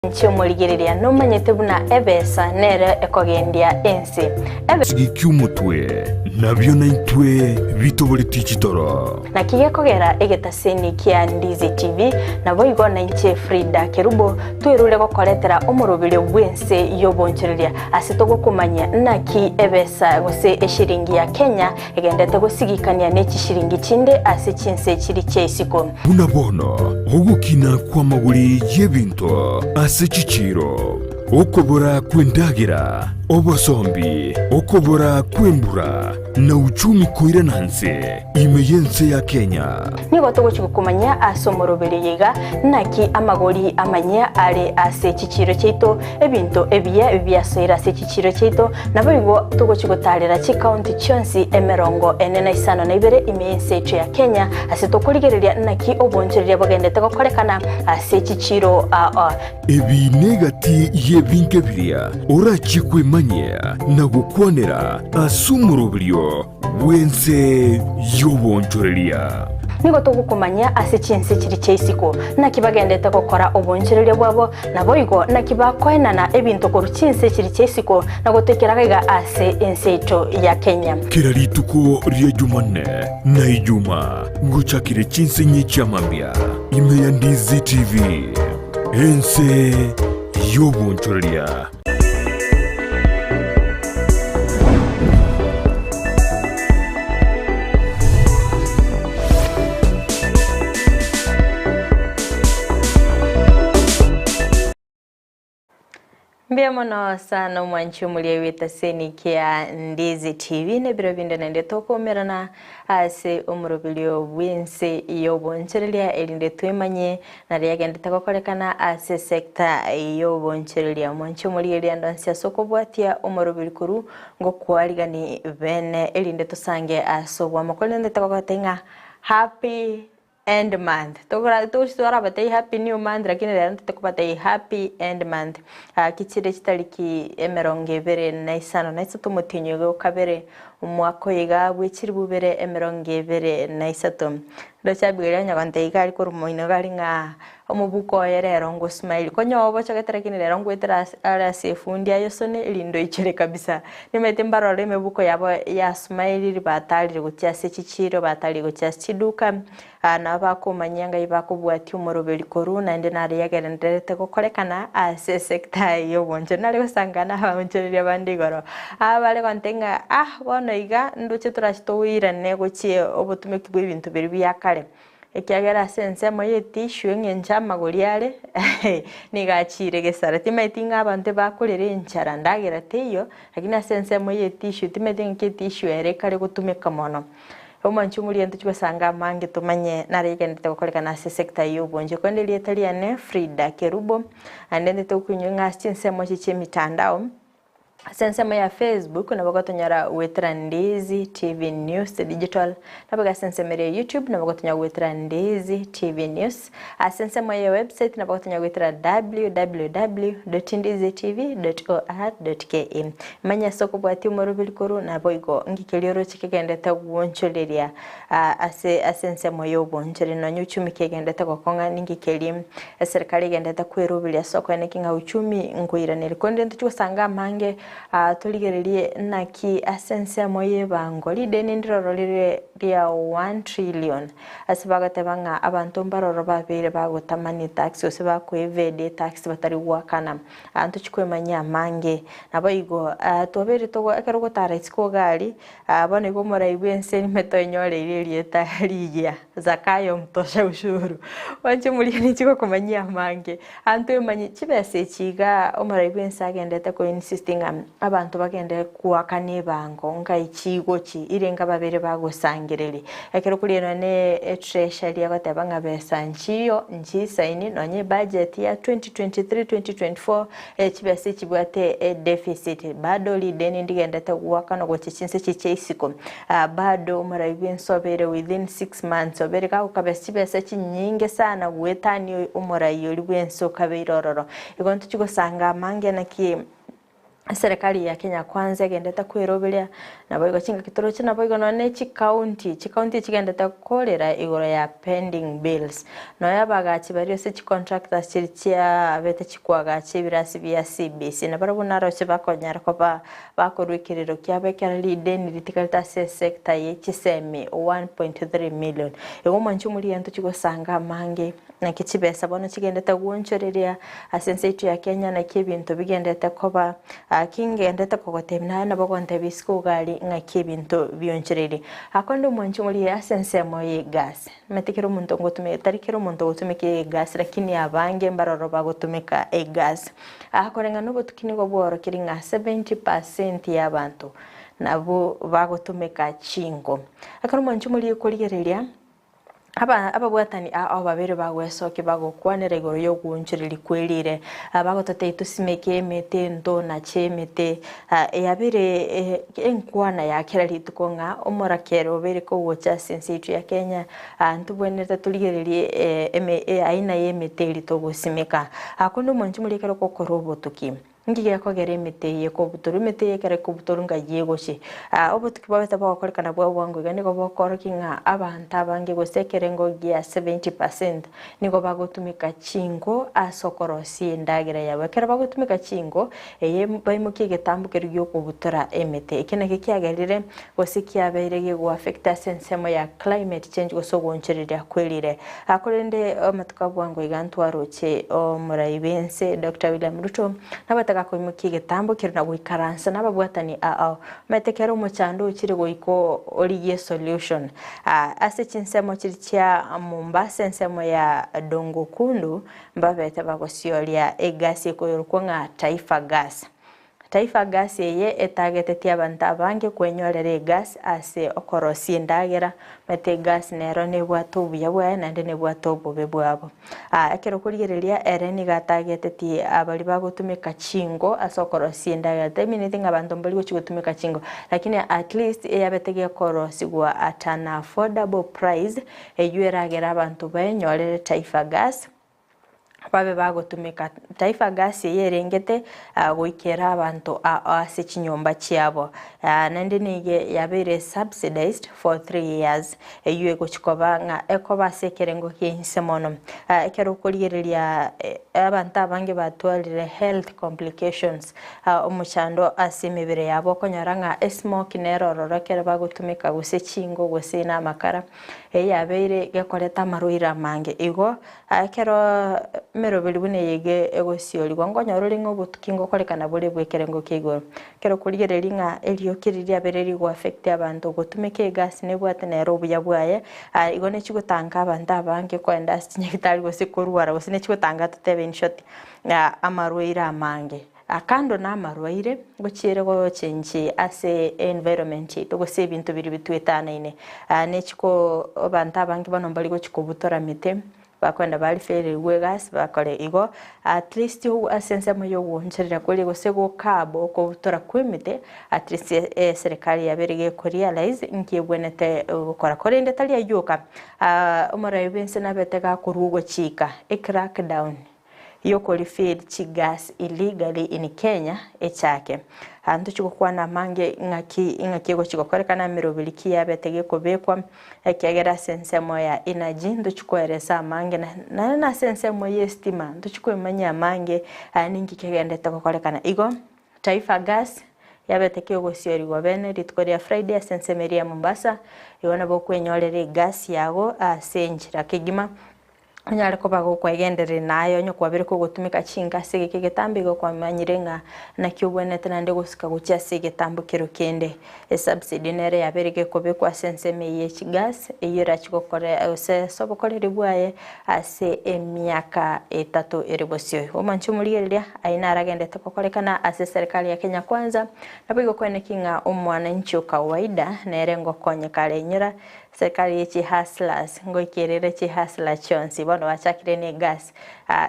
Inche omorigereria nomanyete buna ebesa nere ekogendia ense. Giki omotwe, nabio naintwe bitoboretie chitoro. Naki gekogera egetaseni kia Ndizi TV, naboigo nainche Frida Kerubo twerure gokoretera omoroberio bw'ense y'obonchoreria ase togokomanyia naki ebesa gose eshiringi ya Kenya egendete gosigikania ne chishiringi chinde ase chinse chiri chia isiko. Buna bono ogokina kw'amagori y'ebinto ase chichiiro, okobora kw'endagera, obosombi, okobora kw'embura, na uchumi koirana nse ime y'ense ya Kenya. Nigo togochia gokomanyia ase omoroberio oyo iga, naki amagori amanyia are ase chichiiro chiaito, ebinto ebiya biasoire ase chichiiro chiaito, naboigo togochia gotaarera chikaunti chionsi emerongo ene na isano na ibere ime y'ense yaito ya Kenya, ase tokorigereria naki obonchoreria bogendete gokorekana ase chichiiro ao. Ebi negati y'ebinto biria orachie kwemanyia na gokwanera ase omoroberio bw'ense y'obonchoreria. Nigo togokomanyia ase chinse chiria chia isiko, naki bagendete gokora obonchoreria bwabo, naboigo naki bakoenana ebinto korwa chinse chiria chia isiko na gotoikera gaiga ase ense yaito ya Kenya. Kera rituko ria Jumanne na Ijumaa ngochakire chinse inye chi'amambia ime ya Ndizi TV, ense y'obonchoreria. Mbuya mono sana omwanchi omoria bw'etaseni kia Ndizi TV na ebiro binde naende tokoumerana ase omoroberio bw'ense y'obonchoreria erinde twemanye Nario yagendete gokorekana ase esecta y'obonchoreria. Mwanche omorigereria ande onsi ase okobwatia omoroberi korwa ngokwarigani bene erinde tosange ase obwamo. Korende togogotebia ng'a happy end month. Tokora togochi torabatebie happy new month lakini rero ntitokobatebia happy end month. Gaki chire chitariki emerongo ebere na isano na isato omotienyi oyo okabere omwaka oyo iga bwe chilifu ibere emerongo ebere na isato. Ndoche Abigaili onye gontebia iga aria korwa moino iga aria ng'a omobuko oye rero ngosmile, konya obochogete lakini rero ngoetera ase are ase efundi ayosone erinde oichere kabisa. Nimanyete mbarore emebuko yabo yasmiliri batarire gochia ase chichiiro, batarire gochia ase chiduka, nabo bakomanyia ngai bakobwatia omoroberi korwa naende nare yagendererete gokorekana ase esecta y'obonchori. Nare gosanga nabaonchoreria bande igoro, abare gontebia ng'a ah bono iga ndoche torache toirane gochia obotumeki bwa ebinto biria bia kare, ekiagera ase ensemo ya etissue eng'encho amagori are nigo achiire gesara. Timanyeti ng'a abanto ebakorera enchara ndagera teiyo, lakini ase ensemo ya etissue timanyeti ng'aki etissue ere ekare gotumeka mono. Omwanchi omoria ntochie gosanga amange tomanye nare egenderete gokorekana ase esecta y'obonchori. Korende erieta riane Frida Kerubo, naende ntete gokoinyora ng'a ase chinsemo echi chi'emitandao, ase ensemo ya Facebook nabo gotonyora goetera Ndizi TV News Digital, nabo iga ase ensemo eria ya YouTube nabo gotonyora goetera Ndizi TV News, ase ensemo ya website nabo gotonyora goetera www.ndizitv.or.ke. Manya ase okobwatia omoroberi korwa naboigo ngikeria oroche kegendete gwonchoreria ase ase ensemo y'obonchori nonya uchumi kegendete gokong'a ningikeria eserikari egendete kweroberia ase okoeneki ng'a uchumi nkoiraneri. Korende ntochie gosanga amange torigererie naki ase ensemo y'ebango rideni ndiroro rire ria one trillion ase bagoteba ng'a abanto mbaroro babeire bagotamani etax gose bakoevade etax batari goakana. Aa ntochie kwemanyia amange. Naboigo twabeire togo ekero ogotara isiko iga aria, bono igo omorai bw'ense nigo toenyoreire erieta rigiya, Zakayo mtosha ushuru. Mwanche moria ninche gokomanyia amange. Aa ntwemanyie chibesa echi igaa omorai bw'ense agendete ko insist ng'a abanto bagende goakana ebango ngai chigochi irenga babere bagosangereria. Ekero koria nonye etreasury egoteba ng'a besa nchiyo nchisaini nonye ebudget ya 2023 2024 chibesa echibwate edeficit bado rideni ndigendete goakanwa gochia chinse echi chia isiko bado omorai bwense obeire within 6 months obeire gagokabesa chibesa chinyinge sana goetania omorai oria bwense okabeire ororo. Igo ntochia gosanga amange naki. Eserekari ya Kenya Kwanza egendete kweroberia, naboigo chingaki toroche naboigo nonya ne chikaunti, chikaunti chigendete korera igoro ya pending bills. Nonya abagachi baria ase chicontractors chiria chiabete chikoagacha ebirasi bia CBC nabarabwo naroche bakonyara koba bakorwa ekerero kiabo ekero rideni ritigarete ase esector ye chisemi 1.3 million. Igo omwanchi omorigia ntochie gosanga amange. Naki chibesa bono chigendete gwonchoreria ase ense yaito ya Kenya, naki ebinto bigendete koba Ki ngendete kogotebia naye nabo ogontebia isiko iga aria ng'aki ebinto bionchoreirie. Akonde omwanchi oria ase ensemo y'egasi, omanyete kera omonto ngotumeka tari kera omonto ogotumeka egasi lakini abange mbaroro bagotumeka egasi. Koreng'ana obotuki nigo bworokire ng'a 70% y'abanto nabwo bagotumeka chinko. Ekero omwanchi omoria okorigereria. Aba ababwatani ao babere bagwesokia bagokwanera igoro y'ogwonchoreria kwerire, bagototebia tosimeke emete ento na chi'emete yabere enkwana ya kera rituko ng'a omorakera obeire kogocha ase ense yaito ya Kenya, ntobwenerete torigererie eme aina y'emete eria togosimeka. Korende omwanchi moria ekero ogokora obotuki. Inki gekogera emete eye ekobutorwa? Emete eye ekero ekobutorwa ngai egochia. Obotuki bwabete bogokorekana bwa bwango iga nigo bokoorokia ng'a abanto abange gose ekerengo gia 70% nigo bagotumeka chinko ase okorosia endagera yabo. Ekero bagotumeka chinko, eye baimokia egetambo keria giokobutora emete. Eke nakio kiagerire gose kiabeire gegoaffect ase ensemo ya climate change gose ogoonchoreria kwerire. Korende amatuko a bwango iga ntwaroche omorai bw'ense Doctor William Ruto nabwate gakoimokia egetambo keria na goikaransa nababwatani ao. Omanyete kera omochando ochire goika origie solution. Ase chinsemo chiria chia Mombasa ensemo ya Dongo Kundu mbabete bagosioria egasi ekoyorokwa ng'a Taifa Gas. Taifa Gas eye etagetetie abanto abange kwenyorera egas ase okorosia endagera, omanyete egas nero nebwate obuya bwaye naende nebwate obobe bwabo. Ekero okorigereria ere nigo atagetetie abaria bagotumeka chinko ase okorosia endagera, temineti ng'a abanto mbari gochia gotumeka chinko, lakini at least eyabete gekorosiwa at an affordable price, eywo eragere abanto baenyorere Taifa Gas. babe bagotumeka Taifa Gas eye erengete goikera abanto ase chinyomba chiabo. Naende nigo yabeire subsidized for 3 years eywo egochi koba ng'a ekoba ase ekerengo kia inse mono. Ekero okorigereria abanto abange batwarire health complications omochando ase emebere yabo okonyora ng'a esmoke nero ororo ekero bagotumeka gose chinko gose na amakara eye yabeire gekoreta amarwaire amange. Igo ekero emeroberi buna eye iga egosiorigwa nkonyora ore ng'a obotuki ngokorekana bore bwa ekerengo kia igoro. Ekero okorigereria ng'a erioki riria riabeire rigo affect abanto gotumeka egasi nebwate nere obuya bwaye, igo nechigotanga abanto abange kogenda ase chinyagitari gose korwara gose nechigotanga totebe in short amarwaire amange. Kando na amarwaire, ngochiere gochengi ase environment yaito gose ebinto biria bitwetanaine, nechiko abanto abange bono mbari gochi kobutora mete, bakoenda bariferigwe egasi bakore igo, at least ase ensemo ya ogooncherera koria gose gokab okobutora kwa emete, at least eserikari yabeire gekorealize nki ebwenerete gokora. Korende tari aywo oka, omorai bwense nabete gakorwa ogochika ecrackdown yokorefill chigas illegally in Kenya echake. Ntochi gokwana amange ng'aki ng'aki egochi gokorekana emeroberi ki yabete gekobekwa ekiagera ase ensemo ya energy ntochi koeresa amange naende na ase ensemo ya estima ntochi koemanyia amange ninki kegendete gokorekana. Igo Taifa Gas yabete kegosiorigwa bene rituko ria Friday ase ensemo eria ya Mombasa, igo nabo okwenyorera egas yago ase enchera kegima. Onyare koba gokwegendereria naye onye kwabire kogotumeka chinka ase egeka egetambe igo kwamanyire ng'a naki obwenerete naende gosika gochia ase egetambo kero kende. Esubsidy nere yabeire gekobekwa ase ensemo eye ye chigas eyio erachie gokora gose ase obokoreri bwaye ase emiaka etato ere bosio. Omwanche omorigereria ayio naragendete gokorekana ase eserikari ya Kenya Kwanza, naboigo kweneki ng'a omwananchi o kawaida nere ngokonyeka arenyora Serikali ye chihustlers, ngoikerere chihustler chionsi bono bachakire ne egasi.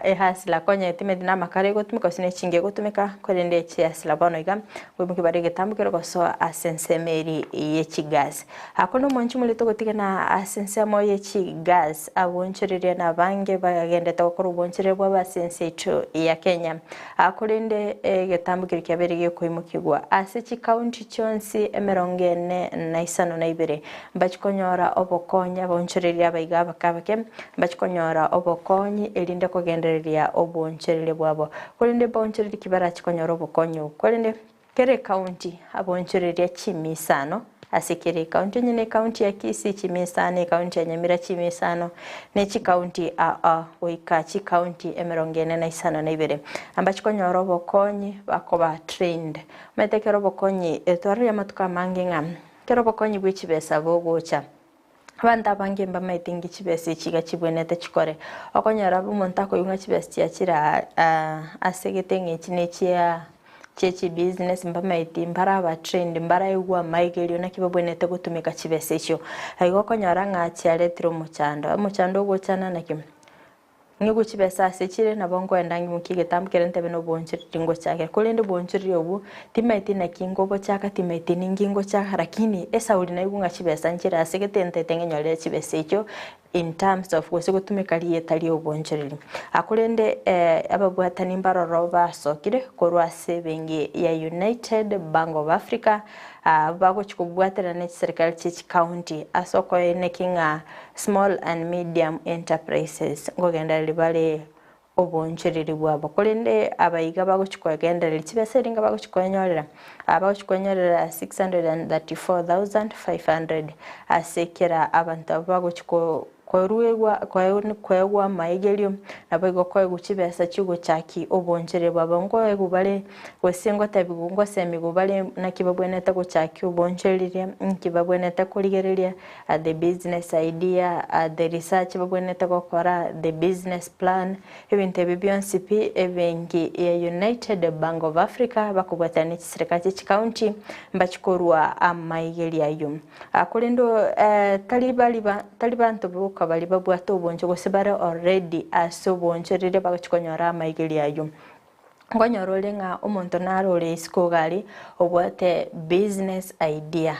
Ehustler konya etimeti na amakara egotumeka gose ne chinga egotumeka korende chihustler bono iga nkoimokia bare egetambo kere gosoa ase ensemo eri ye chigas. Ako nomonche omorito ogotigana ase ensemo ye chigas abonchoreria na abange bagendete gokora obonchoreria bwabo ase ense yaito ya Kenya. Korende egetambo keria kiabeire gekoimokigwa ase chikaunti chionsi emerongo ene na isano na ibere Mbachie konyora obokonyi abaonchoreria abaiga abake abake, mbachie konyora obokonyi erinde kogendereria obonchoreria bwabo. Korende baonchoreria ki barachie konyora obokonyi obwo? Korende kera ekaunti abaonchoreria chimia isano ase kera ekaunti, onye ne ekaunti ya Kisii chimia isano, ekaunti ya Nyamira chimia isano, ne chikaunti aa goika chikaunti emerongo ene na isano na ibere. Mbachie konyora obokonyi bakoba trained. Omanyete ekero obokonyi twarorire amatuko amange ng'a. Ekero obokonyi bwe chibesa bogocha, abanto abange mbamaete inki chibesa echi iga chibwenerete chikore. Okonyora omonto akoigwa ng'a chibesa chiachire aa ase egete ng'a echi ne chia chie chibusiness mbamaeti mbaraba trained mbaraigwa amaigerio naki babwenerete gotumeka chibesa echio. Igo okonyora ng'a chiaretire omochando, omochando ogochana naki? Nigo chibesa ase chire nabo nkoenda ng'imokie egetambo keria ntebe nobonchoreria ngochake. Korende obonchoreria obwo timaeti naki nkobochaka timaeti ninki ngochaka lakini esauri naigwe ng'a chibesa nchire ase gete ntaete ng'enyorere chibesa echio in terms of gose gotumeka rieta ri'obonchoreria. Korende ababwatani mbaroro basokire korwa ase ebenki ya United Bank of Africa bagochia kobwaterana ne chiserikali chie chicounty ase okoeneki ng'a Small and Medium Enterprises, nkogendereria bare obonchoreri bwabo. Korende abaiga bagochia kogendereria chibesa eringa bagochia koenyorera, bagochia koenyorera 634,500 ase kera abanto abwo bagochia koruegwa koegwa amaigerio, naboigo koegwa chibesa chiogochakia obonchoreri bwabo. Nkoegwa bare Gose ngotebigwa ngosemigwa bare naki babwenerete gochakia obonchoreria, nki babwenerete korigereria, the business idea, the research babwenerete gokora, the business plan, ebinto ebi bionsi pi ebenki ya United Bank of Africa bakobwatana ne chiserikali chie chicounty mbachi korwa amaigerio ayio. Korende tari bari ba tari banto boka baria babwate oboncho gose bare already ase obonchoreria bagochi konyora amaigerio ayio. Nkonyora ore ng'a omonto naro ore isiko iga aria obwate business idea,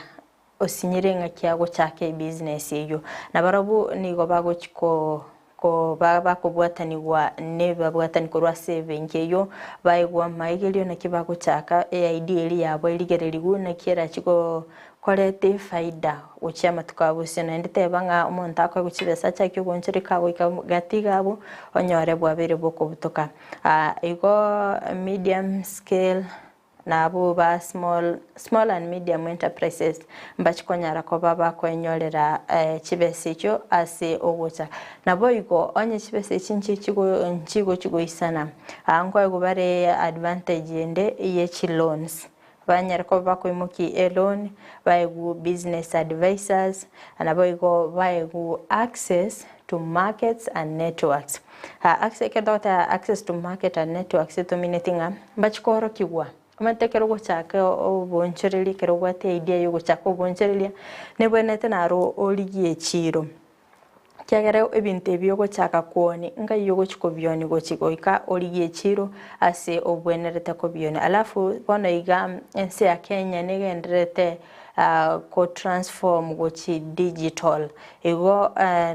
osinyire ng'aki agochaka ebusiness eyio. Nabarabwo nigo bagochi ko ko bakobwatanigwa nebabwatani korwa ase ebenki eyio, baegwa amaigerio naki bagochaka eidea eria yabo erigererigwe naki erachi go koreta efaida gochia amatuko a bosio. Naende teba ng'a omonto akoegwa chibesa achake ogoonchoreka agoika gati iga abwo, onyore bwabeire bokobutoka. Igo medium scale na abwo ba small, small and medium enterprises mbachi konyara koba bakoenyorera chibesa echio ase ogocha. Naboigo onye chibesa echi nchi nchigochi goisana, nkoegwa bare advantage ende ye chiloans. Banyare koba bakoimokia eloan, baegwe business advisors, naboigo baegwe access to markets and networks. Ekero togoteba access to market and networks etomineti ng'a mbachie koorokigwa, omanyete ekero ogochaka obonchoreria ekero obwate idea ya ogochaka obonchoreria, nebwenerete naro origie echiro. Ekiagera ebinto ebi ogochaka kwonia, ngai ogochia kobionia gochia goika origie echiro ase obwenerete kobionia. Alafu bono iga ense ya Kenya negendererete ko transform gochia digital, igo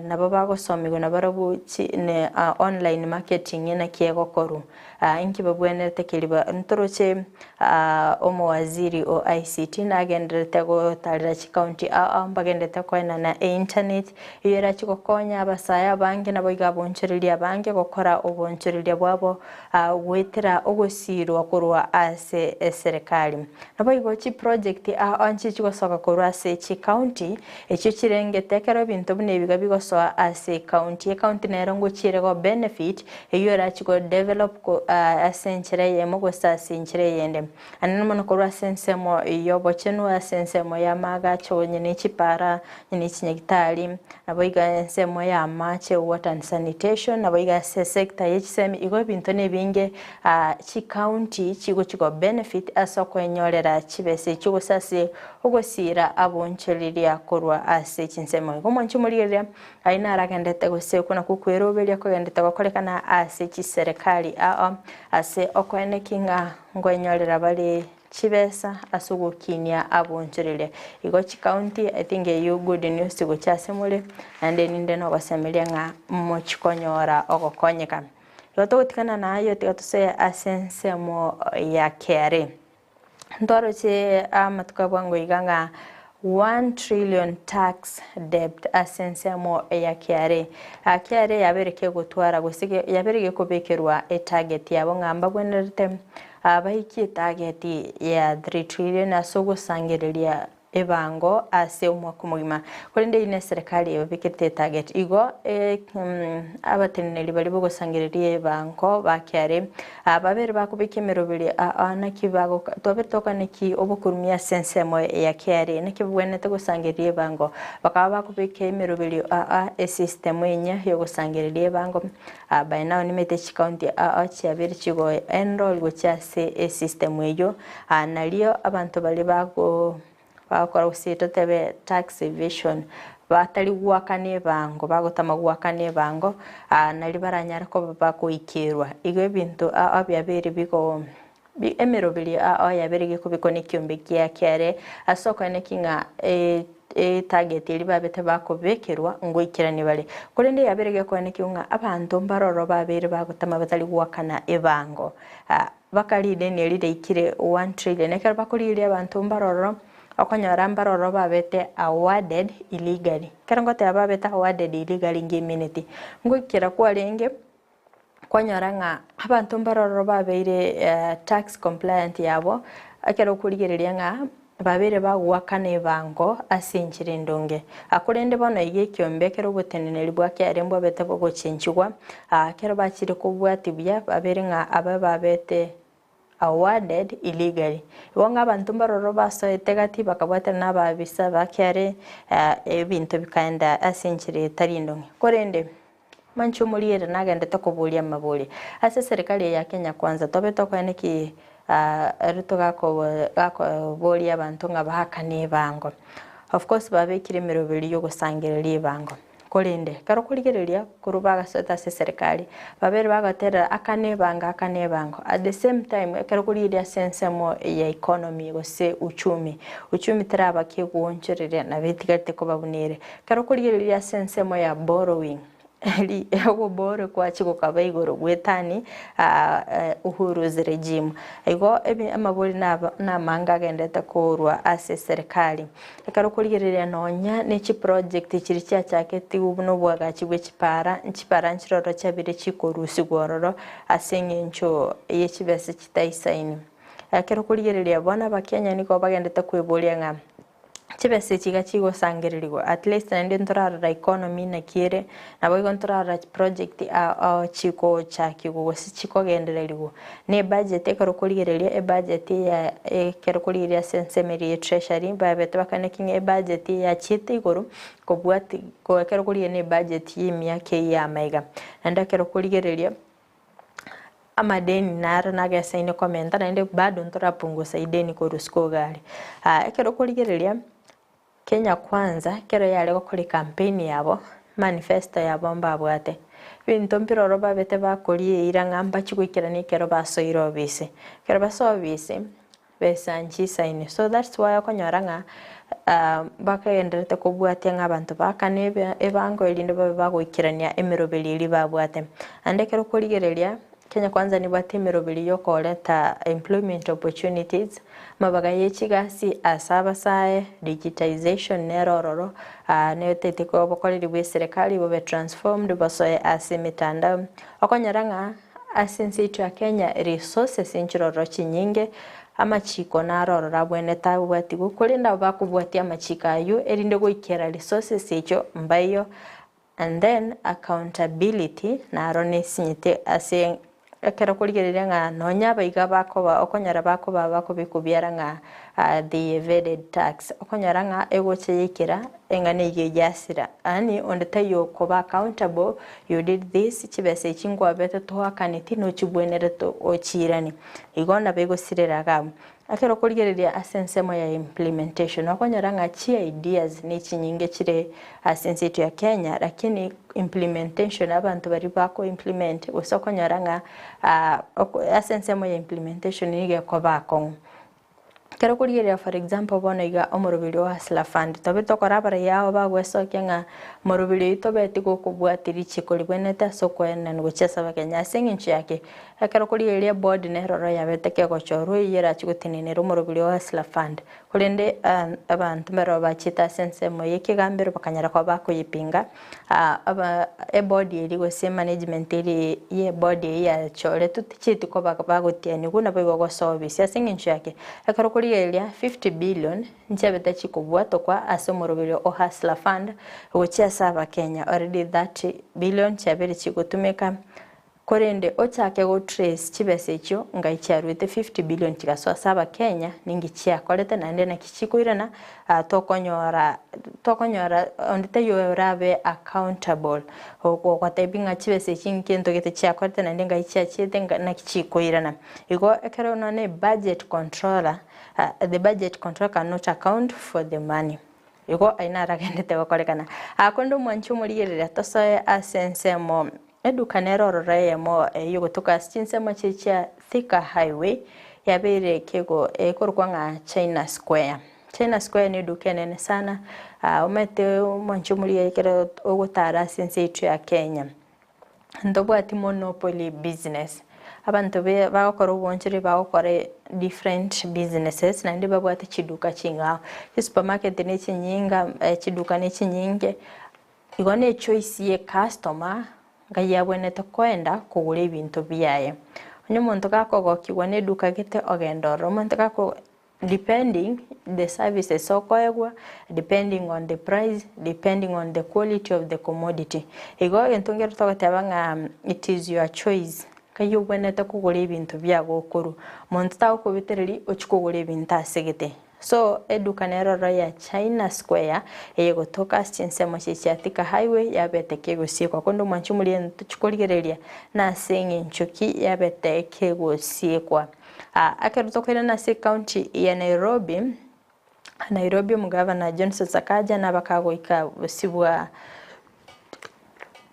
nabo bagosomigwa nabarabwo chi ne online marketing naki egokorwa. Inki babwenerete keria ba ntoroche omowaziri o ICT nagendererete gotarera chicounty ao ao mbagendererete koenana einternet eyio erachi gokonya abasae abange naboigo abonchoreria abange gokora obonchoreria bwabo goetera ogosirwa korwa ase eserekari. Naboigo chiproject ao ao nchichi gosoka korwa ase chicounty echio chirengete ekero ebinto buna ebiga bigosoa ase ecounty. Ecounty nero ngochiere go benefit eyio erachi go develop ko. ase enchera eyemo gose ase enchera eyende. Anene mono korwa ase ensemo y'obochenu, ase ensemo y'amaagacho, onye ne chipara, onye ne chinyagitari, naboigo ensemo y'amache, water and sanitation, naboigo ase esector ye chisemi, igo ebinto nebinge chicounty chigochi go benefit ase okwenyorera chibesa echio gose ase ogosiira abonchoreria korwa ase chinsemo. Igo mwanche morigereria Ayio naragendete gose okwo nakwo kweroberia kogendete gokorekana ase chiserekari ao ase okoeneki ng'a nkwenyorera bare chibesa ase ogokinia abonchoreria. Igo chikaunti I think eyio good news gochia ase more naende ninde nogosemeria ng'a mochikonyora ogokonyeka. Igo togotigana naayio tiga tosoe ase ensemo ya KRA. Ntwaroche amatuko a bwango iga ng'a one trillion tax debt ase ensemo ya KRA. KRA yabeire kegotwara gose yabeire gekobekerwa etarget yabo ng'a mbabwenerete baikie etarget ya 3 trillion ase ogosangereria ebango ase omwaka omogima. Korende eyio neserekari ebabekete etarget. Igo abateneneri baria bogosangereria ebango ba KRA babere bakobeka emeroberi aa naki bagoka twabere tokane ki obokurumia ase ensemo ya KRA naki babwenerete gosangereria ebango. Bakaba bakobeka emeroberi aa esystem enyia yogosangereria ebango by now nimanyete chikaunti aa chiabere chigo enroll gochia ase esystem eyio. Nario abanto baria bago bagokora gose totebe tax evasion batari goakana ebango bagotama goakana ebango nario baranyare koba bagoikerwa. Igo ebinto ao biabeire bigo emeroberi ao yabeire gekobekwa na ekiombe gia kiare ase okoeneki ng'a etarget eria babete bakobekerwa ngoikerania bare. Korende yabeire gekoenekigwa ng'a abanto mbaroro babeire bagotama batari goakana ebango. Baka rideni eri riaikire one trillion. Ekero bakorigereria abanto mbaroro, okonyora mbaroro babete awarded illegally. Ekero ngoteba babete awarded illegally ngemineti, ngoikera kwarenge kwanyora ng'a abanto mbaroro babeire tax compliant yabo, ekero okorigereria ng'a Babeire bagoakana ebango ase enchera endonge. Korende bono iga ekiombe ekero oboteneneri bwa kiare mbwabete bogochenchigwa, ekero bachire kobwatia buya, babeire ng'a abe babete awarded illegally. Igo ng'a abanto mbaroro basoete gati bakabwatana na abaabisa ba kiare, ebinto bikaenda ase enchera etari endonge. Korende Manche omoriere nagendete koboria amaboria ase eserikari eye ya Kenya Kwanza tobe tokoene ki Ruto gakoboria abanto ng'a baakane ebango. Of course babekire emeroberi yogosangereria ebango korende ekero okorigereria korwa bagasoete ase eserikari babere bagoterera akana ebango akana ebango at the same time ekero okorigereria ase ensemo ya economy gose uchumi, uchumi teraba kegoonchoreria nabo etigarete koba buna ere. Ekero okorigereria ase ensemo ya borrowing, eri ogoborrow kwachia gokaba igoro gwetani Uhuru's regime. Igo ebi amabori naba namange agenderete korwa ase eserekari. Ekero okorigereria nonya ne chiproject chiria chiachaketigwe buna oboagachi bwe chipara, chipara nchiroro chiabeire chikorusigwa ororo ase eng'encho ye chibesa chitaisaini. Ekero okorigereria bono abakenya nigo bagenderete kweboria ng'a. Chibesa echi iga chigosangererigwa at least naende ntorarora economy naki ere, naboigo ntorarora chiproject ao ao chigochakigwa gose chikogendererigwa. Na ebudget ekero okorigereria ebudget ya ekero okorigereria ase ensemo eria ya treasury babete bakaneki ng'a ebudget yachiete igoro kobwati ekero okorigereria na ebudget ya emiaka eyio ya amaiga. Naende ekero okorigereria. Amadeni naro nagesaine komenta naende bado ntorapungusa ideni korwa isiko iga aria. Ekero okorigereria Kenya Kwanza ekero yare gokora ecampaign yabo, manifesto yabo mbabwate, ebinto mbiroro babete bakoria eira ng'a mbachie goikerania ekero basoire obisi. Ekero basoa obisi, besa nchisaine so that's why okonyora ng'a bagendererete kobwatia ng'a abanto baakane ebango erinde babe bagoikerania emeroberi eria babwate. Naende ekero okorigereria, Kenya Kwanza nebwate emeroberi ya okoreta employment opportunities, amabaga ye chigasi ase abasae, digitization nere ororo, netete obokoreri bwa eserekari bobe transformed bosoe ase emetandao. Okonyora ng'a Ase ense yaito ya Kenya resources nchiroro chinyinge, amachiko naro ororo abwenerete abwatigwe, korende abo bakobwatia amachiko aywo erinde goikera resources echio mbaiyo and then accountability naro nesinyete ase. Ekero okorigereria ng'a nonya abaiga bakoba okonyora bakoba bakobekwa biara ng'a they evaded tax, okonyora ng'a egocha yaikera eng'ana eyio yasira. Yaani onde taiyo okoba accountable you did this, chibesa echi nkwabete toakaneti nochibwenerete ochiiranie. Igo nabo egosirera iga abwo. Ekero okorigereria ase ensemo ya implementation, okonyora ng'a chi ideas ne chinyinge chire ase ense yaito ya Kenya, lakini implementation abanto baria bako implement gose okonyora ng'a ase ensemo ya implementation nigo ekoba akong'u. Ekero okorigereria for example bono iga omoroberi o Hustler Fund, tobe tokora abaraiyo abo bagwesokia ng'a moroberi oyio tobeti gokobwatia richiko ribwenerete ase okoenana gochia ase abakenya ase eng'encho yake. Ekero korigereria eboard neroro yabete kegochorwa eyio erachie gotenenera omoroberi o Hustler Fund. Korende abanto mbarabwo bachete ase ensemo y'ekegambero bakanyara koba bakoyepinga aba eboard eria gose emanagement eria ye eboard eyio yachoretwe tichieti koba bagotianigwa naboigo gosoa ofisi ase eng'encho yake. Ekero okorigereria 50 billion nchiabete chikobwatokwa ase omoroberi o Hustler Fund gochia ase abakenya already 30 billion chiabeire chigotumeka. Korende ochake go trace chibesa echio ngai chiaruete 50 billion chigasoa ase abakenya ninki chiakorete naende naki chikoirana tokonyora tokonyora onde taiyo orabe accountable ogotebi ng'a chibesa echi nkento gete chiakorete naende ngai chiachiete naki chikoirana. Igo ekero nonye budget controller the budget controller cannot account for the money. Igo ayio naragendete gokorekana. Korende omwanchi omorigereria tosoe ase ensemo Eduka nere ororo eyemo y'ogotoka ase chinsemo chie chia Thika Highway yabeire kego ekorokwa ng'a China Square. China Square ne eduka enene sana omanyete omwanchi omoria ekero ogotara ase ense yaito ya Kenya ntobwati monopoly business. Abanto be bagokora obwanchori bagokora different businesses naende babwate chiduka ching'ao. Chisupermarket ne chinyinga chiduka ne chinyinge. Igo ne choice ye customer ngai abwenerete koenda kogora ebinto biaye. Onye omonto gakogokigwa ne eduka gete ogenda ororo, omonto gako depending the services okoegwa, depending on the price, depending on the quality of the commodity. Igo egento nkere togoteba ng'a it is your choice ngai obwenerete kogora ebinto biago okorwa. Monto tagokobetereria ochie kogora ebinto ase gete. So eduka nero ororo ya China Square eyegotoka ase chinsemo chie chia Thika Highway yabete kegosiekwa konde omwanchi omoria ntochikorigereria nase eng'encho ki yabete kegosiekwa. Ekero tokoirana ase ecounty ya Nairobi, Nairobi omogavana Johnson Sakaja nabakagoika bosibwa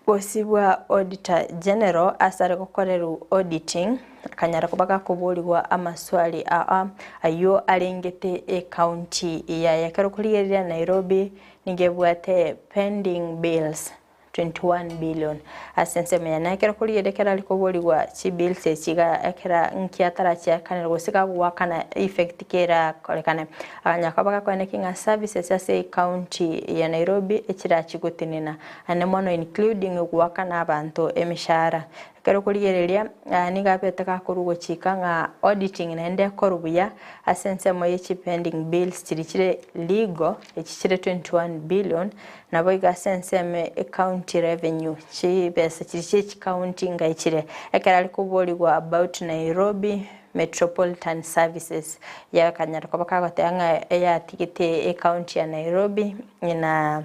Gosibwa Auditor General ase are gokorerwa auditing, akanyara koba gakoborigwa amaswali aa ayio arengete ecounty yaye. Ekero okorigereria Nairobi nigo ebwate pending bills 21 billion ase ensemo yaye. Na ekero okorigereria ekero are koborigwa chibills echi iga ekera nki atarachiakanera gose gagoakana effect ki erakorekane. Akanyara koba gakoeneki ng'a services ase ecounty ya Nairobi echirachi gotenena Naende mono including goakana abanto emeshahara. Ekero okorigereria nigo abete gakorwa gochika ng'a auditing naende ekorwe buya ase ensemo ye chi pending bills chiria chire legal echi chire 21 billion naboigo ase ensemo e county revenue chibesa chiria chie chicounty ngai chire. Ekero are koborigwa about Nairobi Metropolitan Services yakanyara koba kagoteba ng'a eyatigete ecounty ya Nairobi na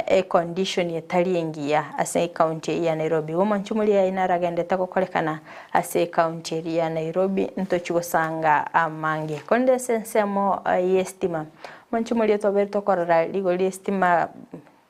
econdition etari engiya ase ecounty eyio ya Nairobi. Igo omonche omoria yaye naragendete gokorekana ase ecounty eria ya Nairobi ntochi gosanga amange. Korende ase ensemo y'estima, omonche omoria tobere tokorora rigori ri'estima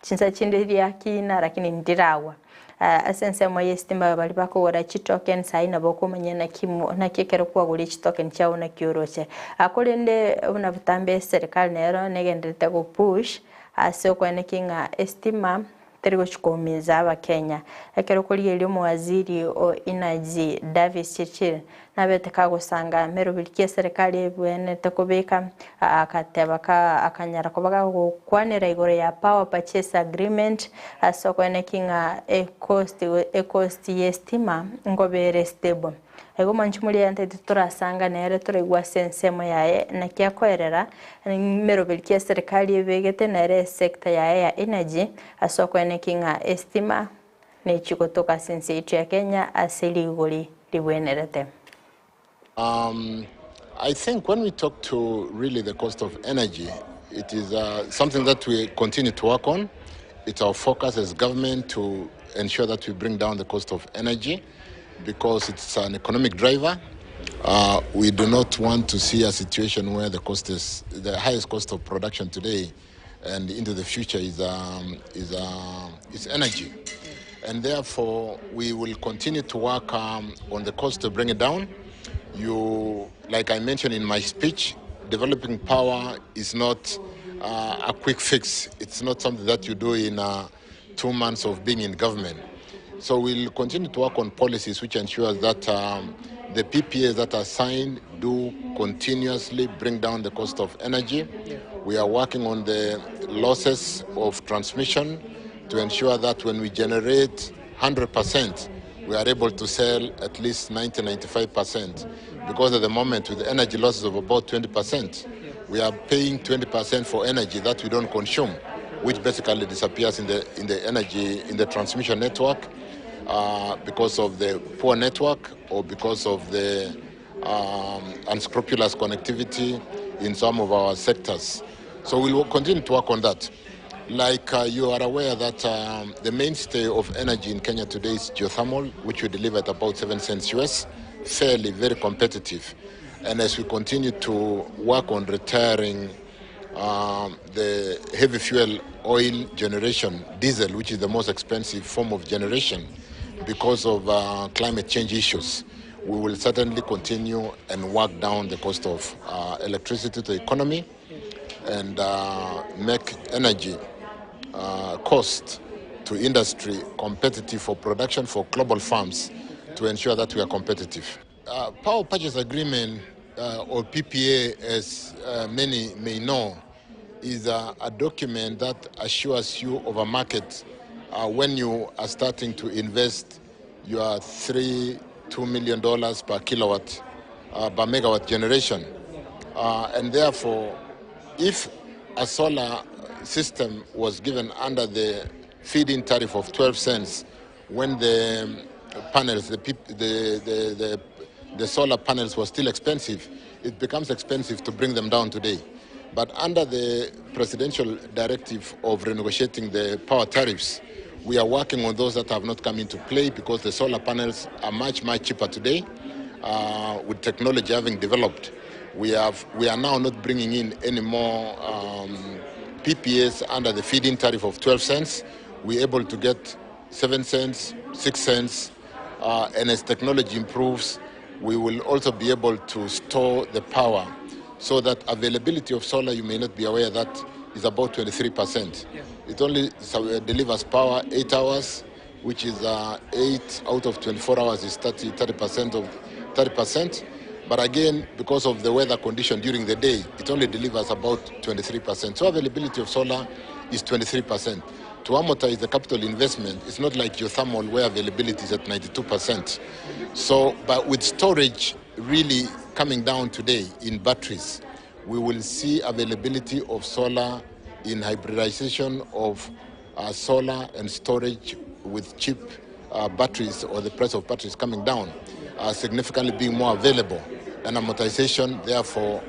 Chinsa chinde riakina lakini ndiragwa. Ase ensemo y'estima baria bakogora chitoken sahi nabo okomanya naki naki ekero kwagorire chitoken chiao naki oroche. Korende buna botambe eserikari nero negendererete go push ase okoenekia ng'a estima teri gochi koumiza abakenya. Ekero okorigereria omowaziri o Energy Davis Chirchir Nabete kagosanga meroberi ki eserekari ebwenerete kobeka, agateba akanyara koba gagokwanera igoro ya power purchase agreement ase okoeneki ng'a ecost ecost y'estima nkoba ere stable. Igo omonche moria yantebeti torasanga nere toraigwa ase ensemo yaye naki akoerera meroberi ki eserekari ebegete nere esector yaye ya energy ase okoeneki ng'a estima nechi gotoka ase ense yaito ya Kenya ase rigori. Ribwenerete. I think when we talk to really the cost of energy, it is something that we continue to work on. It's our focus as government to ensure that we bring down the cost of energy because it's an economic driver. We do not want to see a situation where the cost is the highest cost of production today and into the future is energy. And therefore, we will continue to work on the cost to bring it down. You, like I mentioned in my speech, developing power is not a quick fix. It's not something that you do in 2 months of being in government. So we'll continue to work on policies which ensures that the PPAs that are signed do continuously bring down the cost of energy. We are working on the losses of transmission to ensure that when we generate 100%, we are able to sell at least 90 95%. Because at the moment, with energy losses of about 20%, we are paying 20% for energy that we don't consume, which basically disappears in the energy, in the transmission network because of the poor network or because of the unscrupulous connectivity in some of our sectors. So we'll continue to work on that. Like you are aware that the mainstay of energy in Kenya today is geothermal, which we deliver at about 7 cents US, fairly very competitive. And as we continue to work on retiring the heavy fuel oil generation, diesel, which is the most expensive form of generation because of climate change issues, we will certainly continue and work down the cost of electricity to the economy and make energy cost to industry competitive for production for global firms to ensure that we are competitive. Power purchase agreement or PPA, as many may know, is a document that assures you of a market when you are starting to invest your $3, $2 million per kilowatt, per megawatt generation. And therefore, if a solar system was given under the feed-in tariff of 12 cents when the panels, the solar panels were still expensive, it becomes expensive to bring them down today. But under the presidential directive of renegotiating the power tariffs, we are working on those that have not come into play because the solar panels are much, much cheaper today with technology having developed. We are now not bringing in any more PPAs under the feed-in tariff of 12 cents. We're able to get 7 cents, 6 cents, and as technology improves, we will also be able to store the power so that availability of solar, you may not be aware that is about 23%. It only delivers power 8 hours, which is 8 out of 24 hours is 30% of 30%. But again, because of the weather condition during the day, it only delivers about 23%. So availability of solar is 23%. To amortize the capital investment, it's not like geothermal where availability is at 92%. So, but with storage really coming down today in batteries, we will see availability of solar in hybridization of solar and storage with cheap batteries or the price of batteries coming down, significantly being more available, and amortization therefore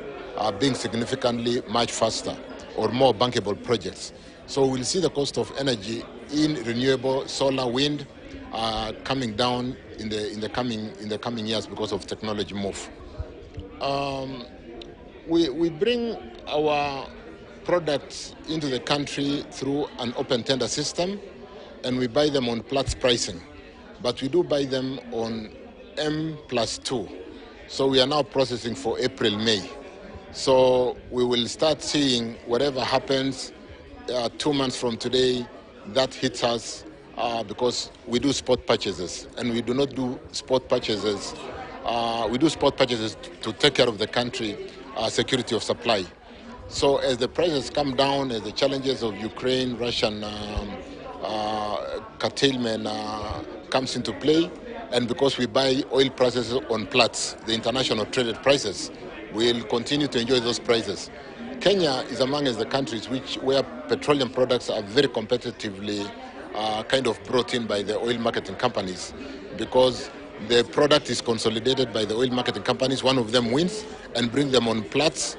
being significantly much faster or more bankable projects. So we'll see the cost of energy in renewable solar, wind coming down in the coming years because of technology move. We bring our products into the country through an open tender system, and we buy them on Platts pricing. But we do buy them on M plus 2. So we are now processing for April, May. So we will start seeing whatever happens 2 months from today that hits us because we do spot purchases, and we do not do spot purchases. We do spot purchases to take care of the country security of supply. So as the prices come down, as the challenges of Ukraine, Russian curtailment comes into play, and because we buy oil prices on Platts, the international traded prices, we'll continue to enjoy those prices. Kenya is among the countries where petroleum products are very competitively kind of brought in by the oil marketing companies because The product is consolidated by the oil marketing companies, one of them wins and bring them on Platts,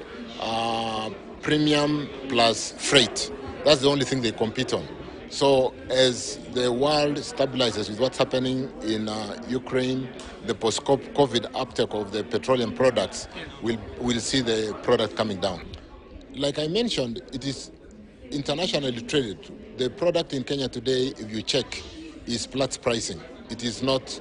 premium plus freight. That's the only thing they compete on. So as the world stabilizes with what's happening in Ukraine, the post-COVID uptake of the petroleum products, we'll see the product coming down. Like I mentioned, it is internationally traded. The product in Kenya today, if you check, is Platts pricing. It is not,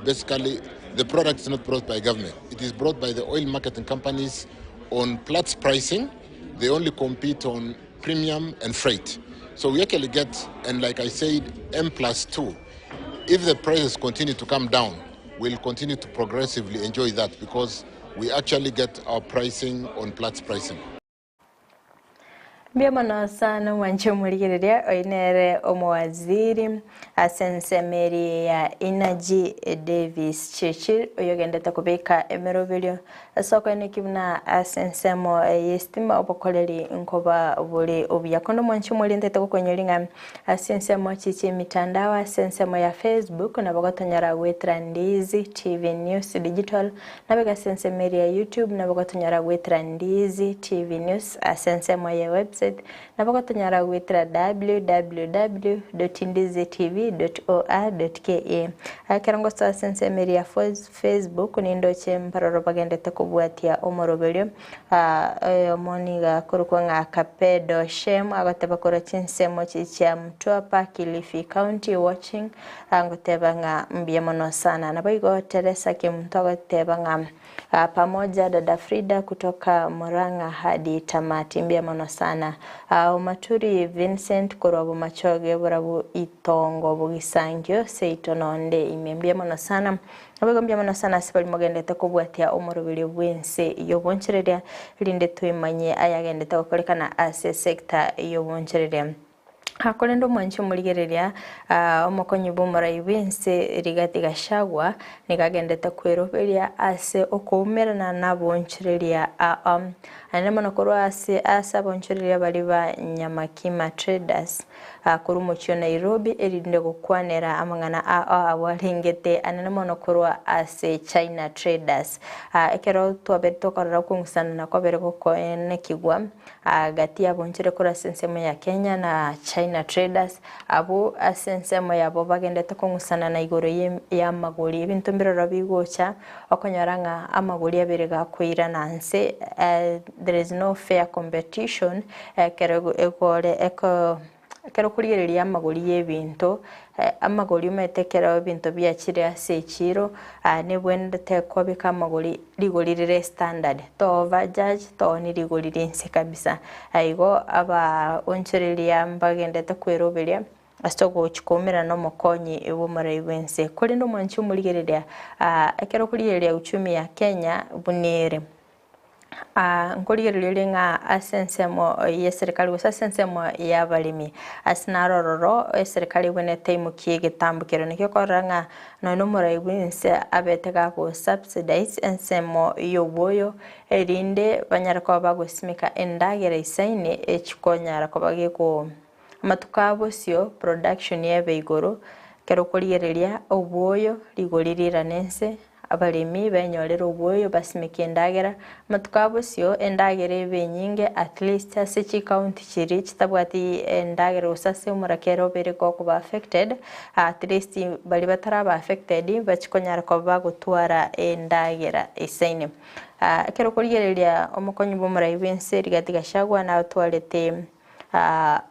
basically, the product is not brought by government. It is brought by the oil marketing companies on Platts pricing. They only compete on premium and freight. So we actually get, and like I said, M plus 2. If the prices continue to come down, we'll continue to progressively enjoy that because we actually get our pricing on Platts pricing. Mbuya mono sana omwanche omorigereria, oyo nere omowaziri ase ensemo eria ya Energy Davis Chirchir oyogendete kobeka emeroberio ase okoenekia buna ase ensemo y'estima obokoreri nkoba bore obuya. Korende omwanche omorentete gokoinyoria ng'a ase ensemo chi chi'emitandao ase ensemo ya Facebook nabo gotonyora goetera Ndizi TV News Digital Nabeke ase ensemo eria ya YouTube, nabo gotonyora goetera Ndizi TV News ase ensemo ye website, nabo gotonyora goetera www.ndizitv.or.ke. Ekero ngosoa ase ensemo eria ya Facebook nindoche mbaroro bagendete kobwatia omoroberio oyomo nigo akorokwa ng'a Kapedo Shem agoteba korwa chinsemo chia Mtwapa, Kilifi County watching Agoteba ng'a mbuya mono sana. Naboigo Teresa Kemunto agoteba ng'a pamoja dada Frida kutoka Murang'a hadi tamati mbuya mono sana. Omaturi Vincent korwa Bomachoge borabu Itongo Bogisangio seito nonde ime mbuya mono sana. Naboigo mbuya mono sana ase baria mogendete kobwatia omoroberio bw'ense y'obonchereria erinde toimanye ayagendete gokorekana ase sector y'obonchereria. Korende omwanchi omorigereria, omokonyi bw'omorai bw'ense Rigathi Gachagua nigo agendete kweroberia ase okoumerana naboonchoreria anene mono korwa ase ase aboonchoreria baria ba Nyamakima Traders korwa omochie o Nairobi erinde gokwanera amang'ana ao abwo arengete anene mono korwa ase China Traders. Ekero twabere tokorora okong'usana na kwabere gokoenekigwa Gati y'abonchere korwa ase ensemo ya Kenya na China Traders, abwo ase ensemo yabo bagendete kong'usanana igoro y'amagori. Ebinto mbiroro bigocha okonyora ng'a amagori abere gakoirana nse, there is no fair competition ekero egore eko. Ekero okorigereria amagori y'ebinto, amagori omanyete ekero ebinto biachire ase echiiro, nebwenerete kobeka amagori rigori rire standard, to over judge tooni rigori rinse kabisa. Igo abaonchoreria mbagendete kweroberia ase ogochia koumerana na omokonyi bw'omorai bw'ense. Korende omwanchi omorigereria, ekero okorigereria uchumi ya Kenya buna ere. Nkorigereria ore ng'a ase ensemo y'eserekari gose ase ensemo y'abaremi, ase naro ororo eserekari ebwenerete eimokie egetambo keria nakio okorora ng'a nonye na omorai bw'ense abete gago subsidize ensemo y'obwoyo erinde banyare koba bagosimeka endagera isaine echikonyara koba geko amatuko a bosio production ebe igoro, ekero okorigereria obwoyo rigori rirane ense. Abaremi benyorere obwoyo basimeke endagera, amatuko a bosio endagera ebe enyinge at least ase chicounty chiria chitabwati endagera gose ase omorakera obere gokoba affected, at least baria bataraba affected bachie konyara koba bagotwara endagera eisaine. Ekero okorigereria omokonyi bwa omorai bwense Rigathi Gachagua natwarete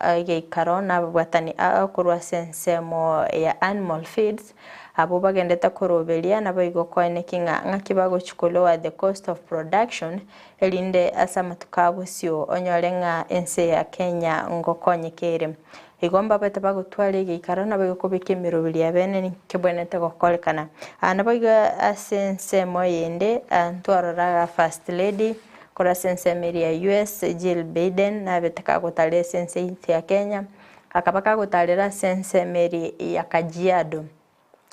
egeikaro nababwatani korwa ase ensemo ya Animal Feeds, abwo bagendete koroberia naboigo koeneki ng'a ng'aki bagochia ko lower the cost of production, erinde ase amatuko a bosio onyore ng'a ense ya Kenya ngokonyeka ere. Igo mbabete bagotwara egeikaro naboigo kobeka emeroberi ya bene nkebwenerete gokorekana. Naboigo ase ensemo eyende ntwarora First Lady Korwa ase ensemo eria ya US, Jill Biden nabete kagotarera ase ense yaito ya Kenya, akaba kagotarera ase ensemo eria ya Kajiado.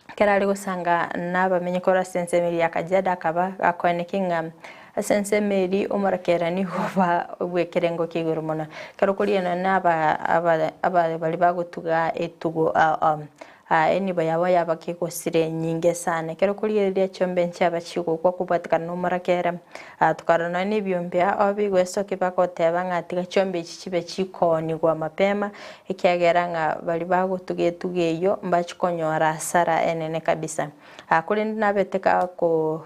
Ekero are gosanga nabamenyi korwa ase ensemo eria ya Kajiado akaba gakoenekia ng'a ase ensemo eria omorakeera nigo oba bw'ekerengo kia igoro mono. Ekero okorigia nonye na aba aba aba baria bagotuga etugo. Enibo yabo yaba kegosire enyinge sana. Ekero okorigereria chiombe nchiaba chigokwa kobwatekana nomorakera. Tokarora nonya nebiombe ao bigwesokia bagoteba ng'a tiga chiombe echi chibe chikoonigwa mapema, ekiagera ng'a baria bagotuga etugo eyio mbachi konyora hasara enene kabisa. Korende nabete gako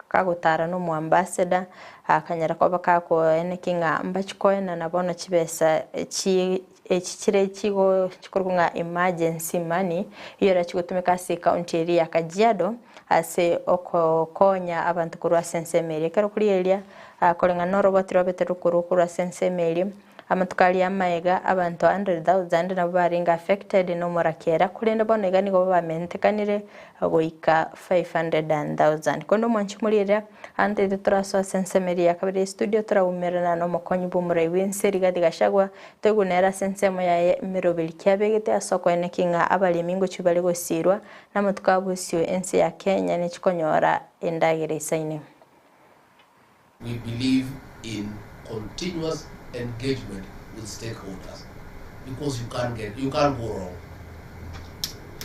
kagotara nomoambassador, akanyara koba gakoeneki ng'a mbachi koenana bono chibesa chi echi chire chigo chikorokwa ng'a emergency money, eyio erachi gotumeka ase ecounty eria ya Kajiado, ase okokonya abanto korwa ase ensemo eria. Ekero korigereria koreng'ana na oroboti rwabete rokorwa korwa ase ensemo eria, Amatuko aria amaega abanto 100,000 nabwo barenge affected nomorakera, korende bono iga nigo bamentekanire goika 500,000. Korende omwanchi omorigereria, antoete torasoe ase ensemo eria ya kabere ye studio toraumerana nomokonyi bw'omorai bw'ense Rigathi Gachagua, toigwe nere ase ensemo yaye emeroberi ki abegete ase okoeneki ng'a abaremi ngochia bare gosiirwa namatuko a bosio ense ya Kenya nechikonyora endagera eisaine. We believe in continuous engagement with stakeholders because you can't get, you can't go wrong.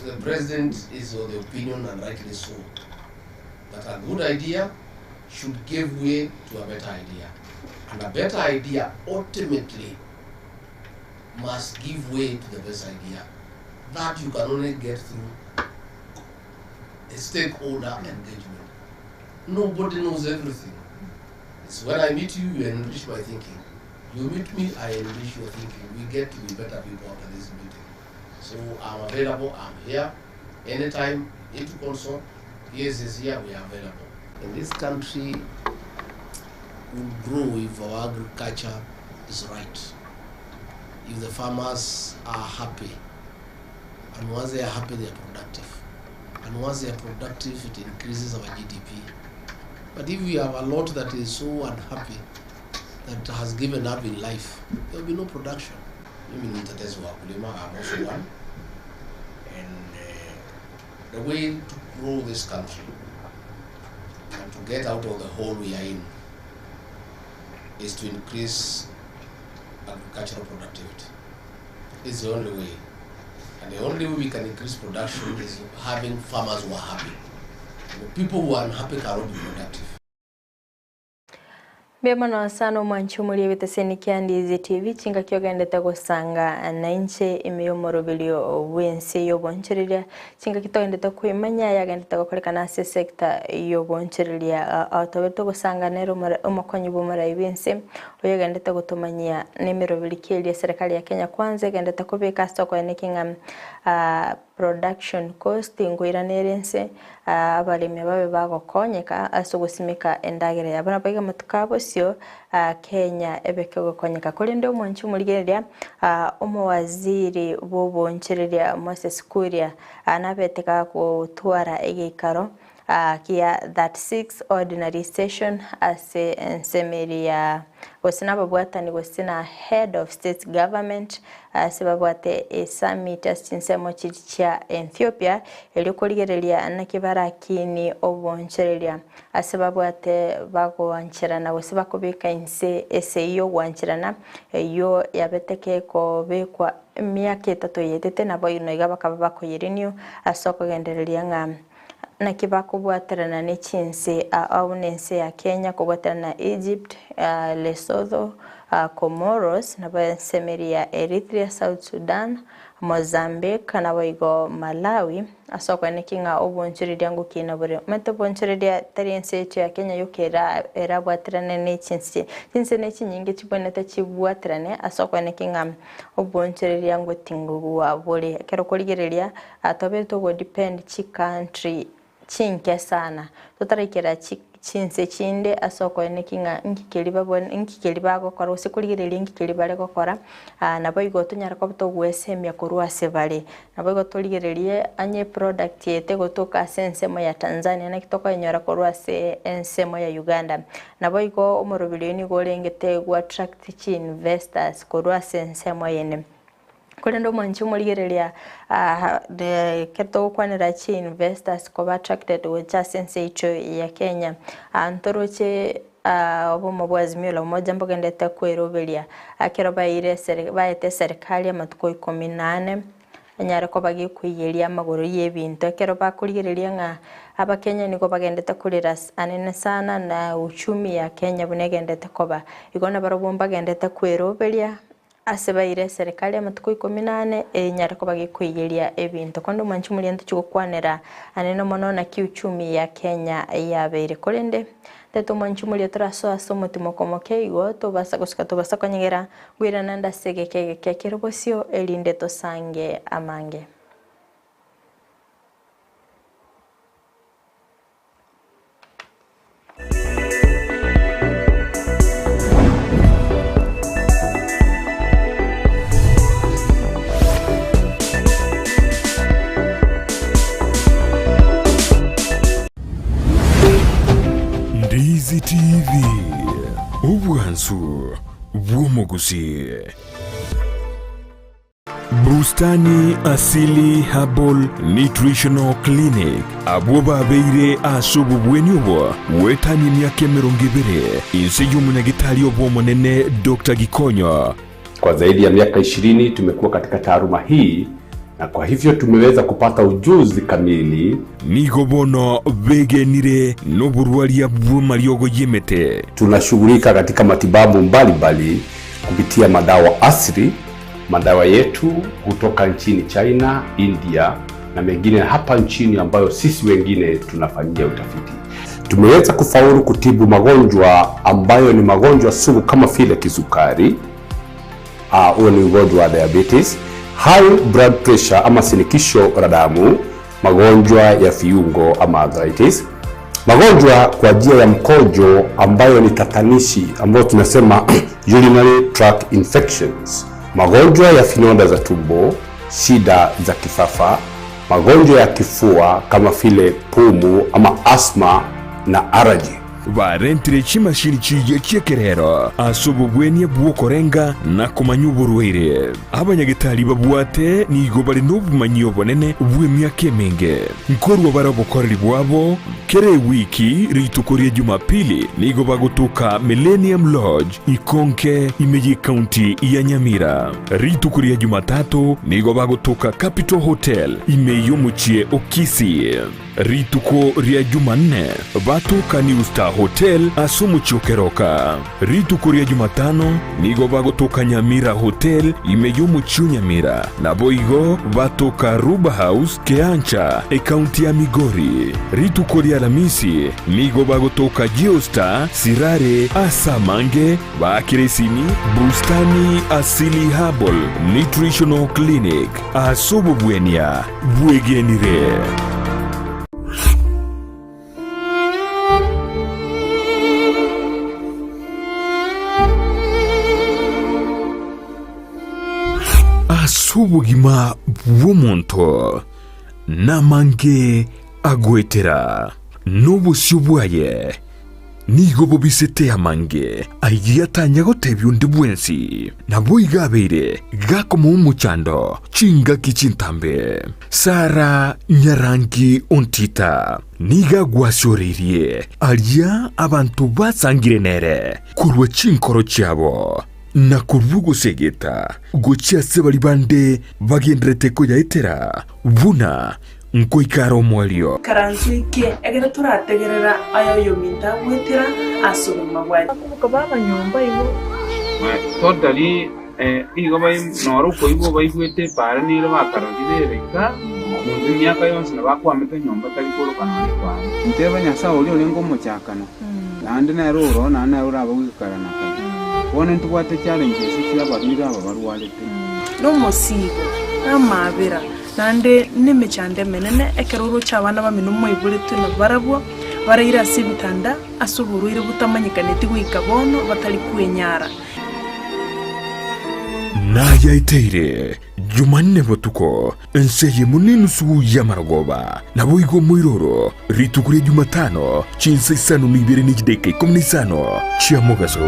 The president is of the opinion, and rightly so, that a good idea should give way to a better idea. And a better idea ultimately must give way to the best idea. That you can only get through a stakeholder engagement. Nobody knows everything. It's when I meet you, you enrich my thinking. You meet me, I enrich your thinking. We get to be better people after this meeting. So I'm available, I'm here. Anytime you need to consult, PS is here, we are available. And this country will grow if our agriculture is right, if the farmers are happy. And once they are happy, they are productive. And once they are productive, it increases our GDP. But if we have a lot that is so unhappy, that has given up in life, there will be no production. Mimi ni mtetezi wa wakulima, I'm also one. And uh, the way to grow this country and to get out of the hole we are in is to increase agricultural productivity. It's the only way. And the only way we can increase production is having farmers who are happy. The people who are unhappy cannot be productive. Mbuya mono sana omwanchi omoria egeteseni kia Ndizi TV chingaki ogendete gosanga nainche ime y'omoroberio bw'ense y'obonchoreria chingaki togendete koimanya yagendete gokorekana ase sector y'obonchoreria tobe togosanga nere omokonyi bw'omorai bw'ense Oyogendete gotomanyia nemeroberi ki eria eserekari ya Kenya Kwanza egendete kobeka ase okoeneki ng'a production cost nkoirana ere ense, abaremi babe bagokonyeka ase ogosimeka endagera yabo. Naboigo amatuko a bosio Kenya ebe kegokonyeka. Korende omwanchi omorigereria omowaziri bw'oboonchoreria Moses Kuria nabete gagotwara egeikaro Kia 36 Ordinary Session ase ensemo eria gose nababwatani gose na Head of State Government ase babwate esummit ase chinsemo chiria chia Ethiopia erio korigereria naki barakini obonchereria ase babwate bagoancherana gose bakobeka inse esegi yogwancherana eyio yabete kekobekwa emiaka etato eyetete naboino iga bakaba bakoyerenew ase okogendereria ng'a Naki bakobwaterana ne chinse ao buna ense ya Kenya kobwaterana na Egypt, Lesotho, Comoros, nabo ensemeri ya Eritrea, South Sudan, Mozambique naboigo Malawi ase okoeneki ng'a obonchoreria ngokina bore. Omanyete obonchoreria tari ense yaito ya Kenya yoka erabwaterane ne chinse, chinse ne chinyinge chibwenerete chibwaterane ase okoeneki ng'a obonchoreria ngoting'igwa bore. Ekero okorigereria Tobe togo depend chi country chinke sana, totaraikera chinse chinde ase okoeneki ng'a nki keria babwe nki keria bagokora gose korigereria nki keria bare gokora, naboigo tonyare koba togoesemia korwa ase bare. Naboigo torigererie onye eproduct eye tegotoka ase ensemo ya Tanzania naki tokoenyora korwa ase ensemo ya Uganda. Naboigo omoroberi oyo nigo orengete go attract chi investors korwa ase ensemo eyende. Korende omwanchi omorigereria ekero togokwanera chi investors koba attracted gocha ase ense yaito ya Kenya, ntoroche obomo bwa Azimio la Umoja mbogendete kweroberia ekero baeire baete eserekari amatuko ikomi na ane. Enyare koba gekoiyeria amagoro y'ebinto ekero bakorigereria ng'a Abakenya nigo bagendete korera anene sana na uchumi ya Kenya buna egendete koba. Igo nabarobwo mbagendete kweroberia ase baire eserekari amatuko ikomi na ane enyare koba gekoiyeria ebinto. Konde omwanchi moria ntochi gokwanera anene mono naki uchumi ya Kenya yabeire. Korende tete omwanchi moria torasoe ase omotimoko moke igo tobasa gosuka tobasa konyegera Bwirana ande ase egeka egeke kere bosio, erinde tosange amange. Ndizi TV, obwansu bw'omogusii. Bustani Asili Herbal Nutritional Clinic abwo babeire ase obobweni obo goetania emiaka emerongo ebere inse y'omonyagitari obo omonene Doctor Gikonyo. Kwa zaidi ya miaka ishirini tumekuwa katika taaluma hii na kwa hivyo tumeweza kupata ujuzi kamili. Nigo bono begenire noborwaria bw'amariogo y'emete. Tunashughulika katika matibabu mbalimbali kupitia madawa asili. Madawa yetu hutoka nchini China, India na mengine hapa nchini ambayo sisi wengine tunafanyia utafiti. Tumeweza kufaulu kutibu magonjwa ambayo ni magonjwa sugu kama vile kisukari, huo ni ugonjwa wa diabetes, high blood pressure ama shinikizo la damu, magonjwa ya viungo ama arthritis, magonjwa kwa njia ya mkojo ambayo ni tatanishi ambayo tunasema urinary tract infections, magonjwa ya vidonda za tumbo, shida za kifafa, magonjwa ya kifua kama vile pumu ama asthma na allergy. Barentire chimashini chiria chi'ekerero ase obobwenia bw'okorenga na komanya oborwaire. Abanyagetari babwate nigo bare nobomanyi obonene bw'emiaka emenge. Nkorua bare obokoreri bwabo kera ewiki rituko ria Jumapili nigo bagotoka Millennium Lodge Ikonke ime y'ecounty ya Nyamira. Rituko ria Jumatatu nigo bagotoka Capital Hotel ime y'omochie o Kisii. Rituko ria Jumanne batoka New Star Hotel ase omochie o Keroka. Rituko ria Jumatano nigo bagotoka Nyamira Hotel ime y'omochie o Nyamira, naboigo batoka Ruba House Keancha, ekaunti ya Migori. Rituko ria Alamisi nigo bagotoka Geostar Sirare ase amange baakire esimi Bustani Asili Herbal Nutritional Clinic ase obobwenia bwegenire. Ase obogima bw'omonto namange agoetera, na obosio bwaye nigo bobisete amange ayio atanya gotebia onde bwensi. Naboigo abeire gakomoa omochando chingaki chintambe. Sara nyarangi ontita nigo agwasioreirie aria abanto basangire nere korwa chinkoro chiabo, na korwa ogosegeta gochia ase baria bande bagendererete koyaetera buna nkoika are omoerio. Ikaranso eke ekero torategerera aya oyominto agwetera ase obogima bwaye. Bakoboka baba nyomba igo. Totally igo noro okoigwa baigwete epaara nere bakarorire ere iga, omonto emiaka yonsi nabo akwamete nyomba tari koroka nonya epaara. Nteba Nyasae oria orenge omochakano, naende nere oro, naende nere orabe goikara na kare. Bono ntobwate challenges chia abarwaire aba barwarete. Nomosiibo, namaabera, naende nemechando emenene, ekero oroche abana bamino moiboretwe nabarabwo, baraire ase ebitanda ase oborwaire botamanyekaneti goika bono, batari kwenyara. Nayaeteire Jumanne botuko, ense eyemo nenusu y'amarogoba, naboigo omoiroro rituko ria Jumatano chinsa isano na ibere ne chidaeka ikomi na isano chia mogaso.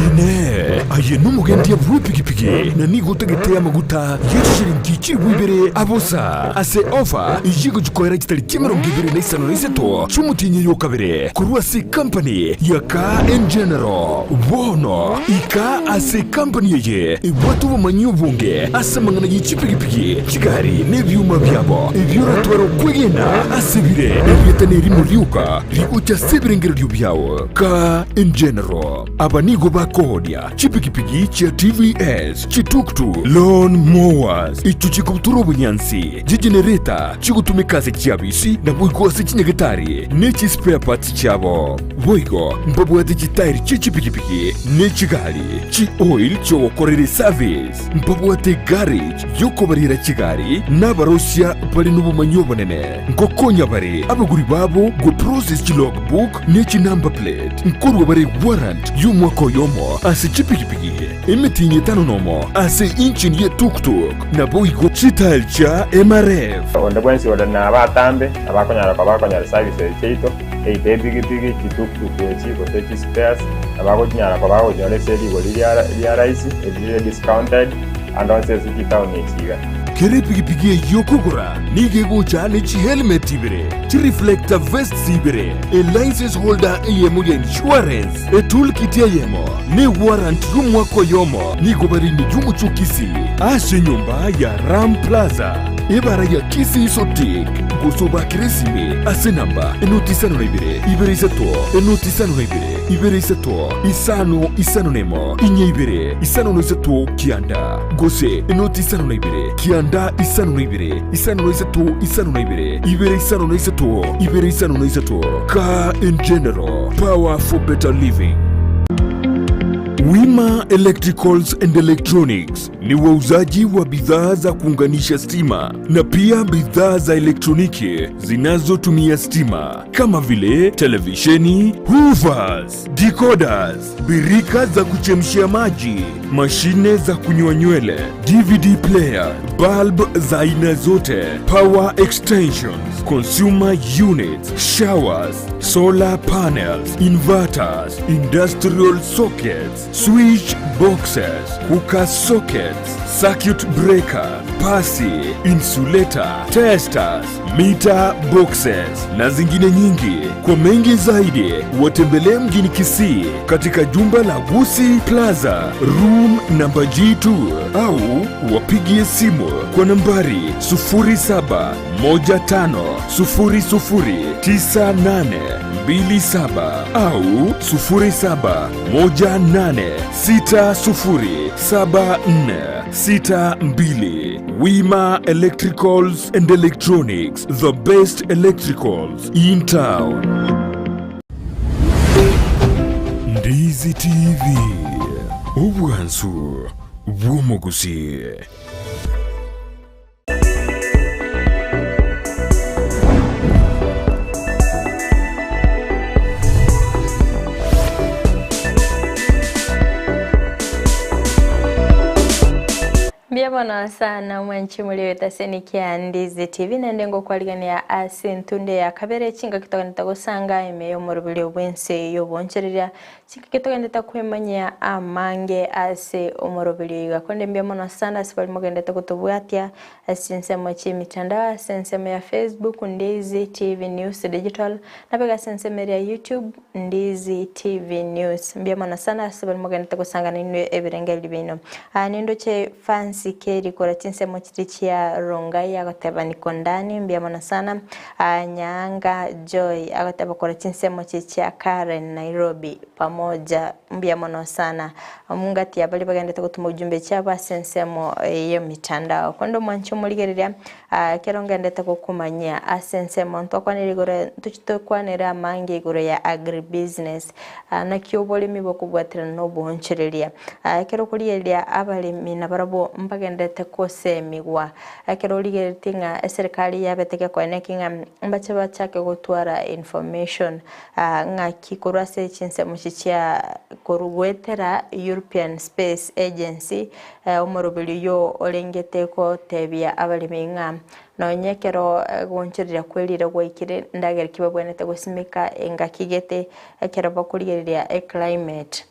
Inee! Aye nomogendia bw'epigipigi na nigo otagete amaguta ye chishilingi chilifu ibere abosa ase ofa eyio egochia koera chitariki 25 chi'omotienyi oyo o kabere korwa ase ekampani ya Car and General. Bono ika ase ekampani eye ebwate obomanyi obonge ase amang'ana ye chipigipigi, chigari na ebioma biabo ebio oratware okwegena ase bire erieta nerimo rioka rigocha ase ebirengererio biao. Car and General. Aba nigo bakoonia chipigipigi chia TVS, chituktuk, lawn mowers, echio chikobutora obonyansi, chigenereta chigotumeka ase chiabisi naboigo ase chinyagetari ne chispare parts chiabo. Boigo mbabwate chitairi chie chipigipigi ne chigari, chi-oil chiogokorera eservice. Mbabwate egarage y'okobarera chigari na abarosia bare nobomanyi obonene. Nkokonya bare abagori babo go-process chilogbook ne chinumber plate. Nkorua bare warrant y'omwaka oyomo ase chipigipigi, emetienyi etano nomo ase engine ye tuktuk, naboigo chitail chia MRF. Onde bwensi ore nabatambe nabakonyara koba bakonyora services chiaito, either epigipigi, chituktuk echi, gose chispares, nabagochinyara koba bagochinyora ase rigori ria rahisi, erire discounted, ande onsi ase chitown echi iga. Kera epigipigi eyio okogora nigo egocha ne chihelmet ibere, chireflector vests ibere, elicense holder eyemo ya insurance, etoolkit eyemo, na ewarrant y'omwaka oyomo. Nigo bare ime y'omochie o Kisii ase enyomba ya Ram Plaza, ebara ya Kisii Sotik, gose obakere esimi ase enamba enoti isano na ibere, ibere isato, enoti isano na ibere, ibere isato, isano isano na emo, inye ibere, isano na isato, kianda, gose enoti isano na ibere, kianda isano na ibere, isano na isato, isano na ibere, ibere isano na isato, ibere isano na isato. Car in General, power for better living. Wima Electricals and Electronics ni wauzaji wa bidhaa za kuunganisha stima na pia bidhaa za elektroniki zinazotumia stima kama vile televisheni, hoovers, decoders, birika za kuchemshia maji, mashine za kunyoa nywele, DVD player, bulb za aina zote, power extensions, consumer units, showers, solar panels, inverters, industrial sockets, switch boxes, cooker sockets, circuit breaker, pasi, insulator, testers, meter boxes na zingine nyingi. Kwa mengi zaidi, watembelee mjini Kisii katika jumba la Gusi Plaza room namba G2 au wapigie simu kwa nambari 0715009827 au 0718607462. Wima Electricals and Electronics, the best electricals in town. Ndizi TV, obwansu bw'omogusi. Mbuya mono sana mwanchi muri oetaseni kia Ndizi TV naende ngokwarigania ase entunde ya kabere chingaki togenderete gosanga ime y'omoroberi bw'ense y'obonchereria Chingaki togenderete kwemanyia amange ase omoroberi oyo iga konde mbuya mono sana ase baria mogenderete gotobwatia ase chinsemo chi'emitandao ase ensemo ya Facebook Ndizi TV News Digital nabega ase ensemo eria ya YouTube Ndizi TV News. Mbuya mono sana ase baria mogenderete gosangana inwe ebirengererio biaino. Aa nindoche Fancy Kerry korwa chinsemo chiria chia Rongai agoteba niko ndani mbuya mono sana. Aa Nyaanga Joy agoteba korwa chinsemo chiria chia Karen Nairobi pamoja mbuya mono sana. Omongati ya baria bagenderete gotuma ujumbe chiabo ase ensemo y'emitandao. Korende omwanche omorigereria ekero ngendete gokomanyia ase ensemo ntokwanere igoro ntochi tokwanere amange igoro ya agribusiness. Naki oboremi bokobwaterana na oboonchoreria. Ekero okorigereria abaremi nabarabwo mbagenderete gosemigwa. Ekero origereretie ng'a eserekari yabete gekoeneki ng'a mbache bachake gotwara information ng'aki korwa ase chinsemo echi chia korwa goetera European Space Agency, omoroberi oyio orengete gotebia abaremi ng'a nonye ekero goonchoreria kwe rirogo gwaikire ndagera ki babwenerete gosimeka engaki gete ekero bakorigereria eclimate.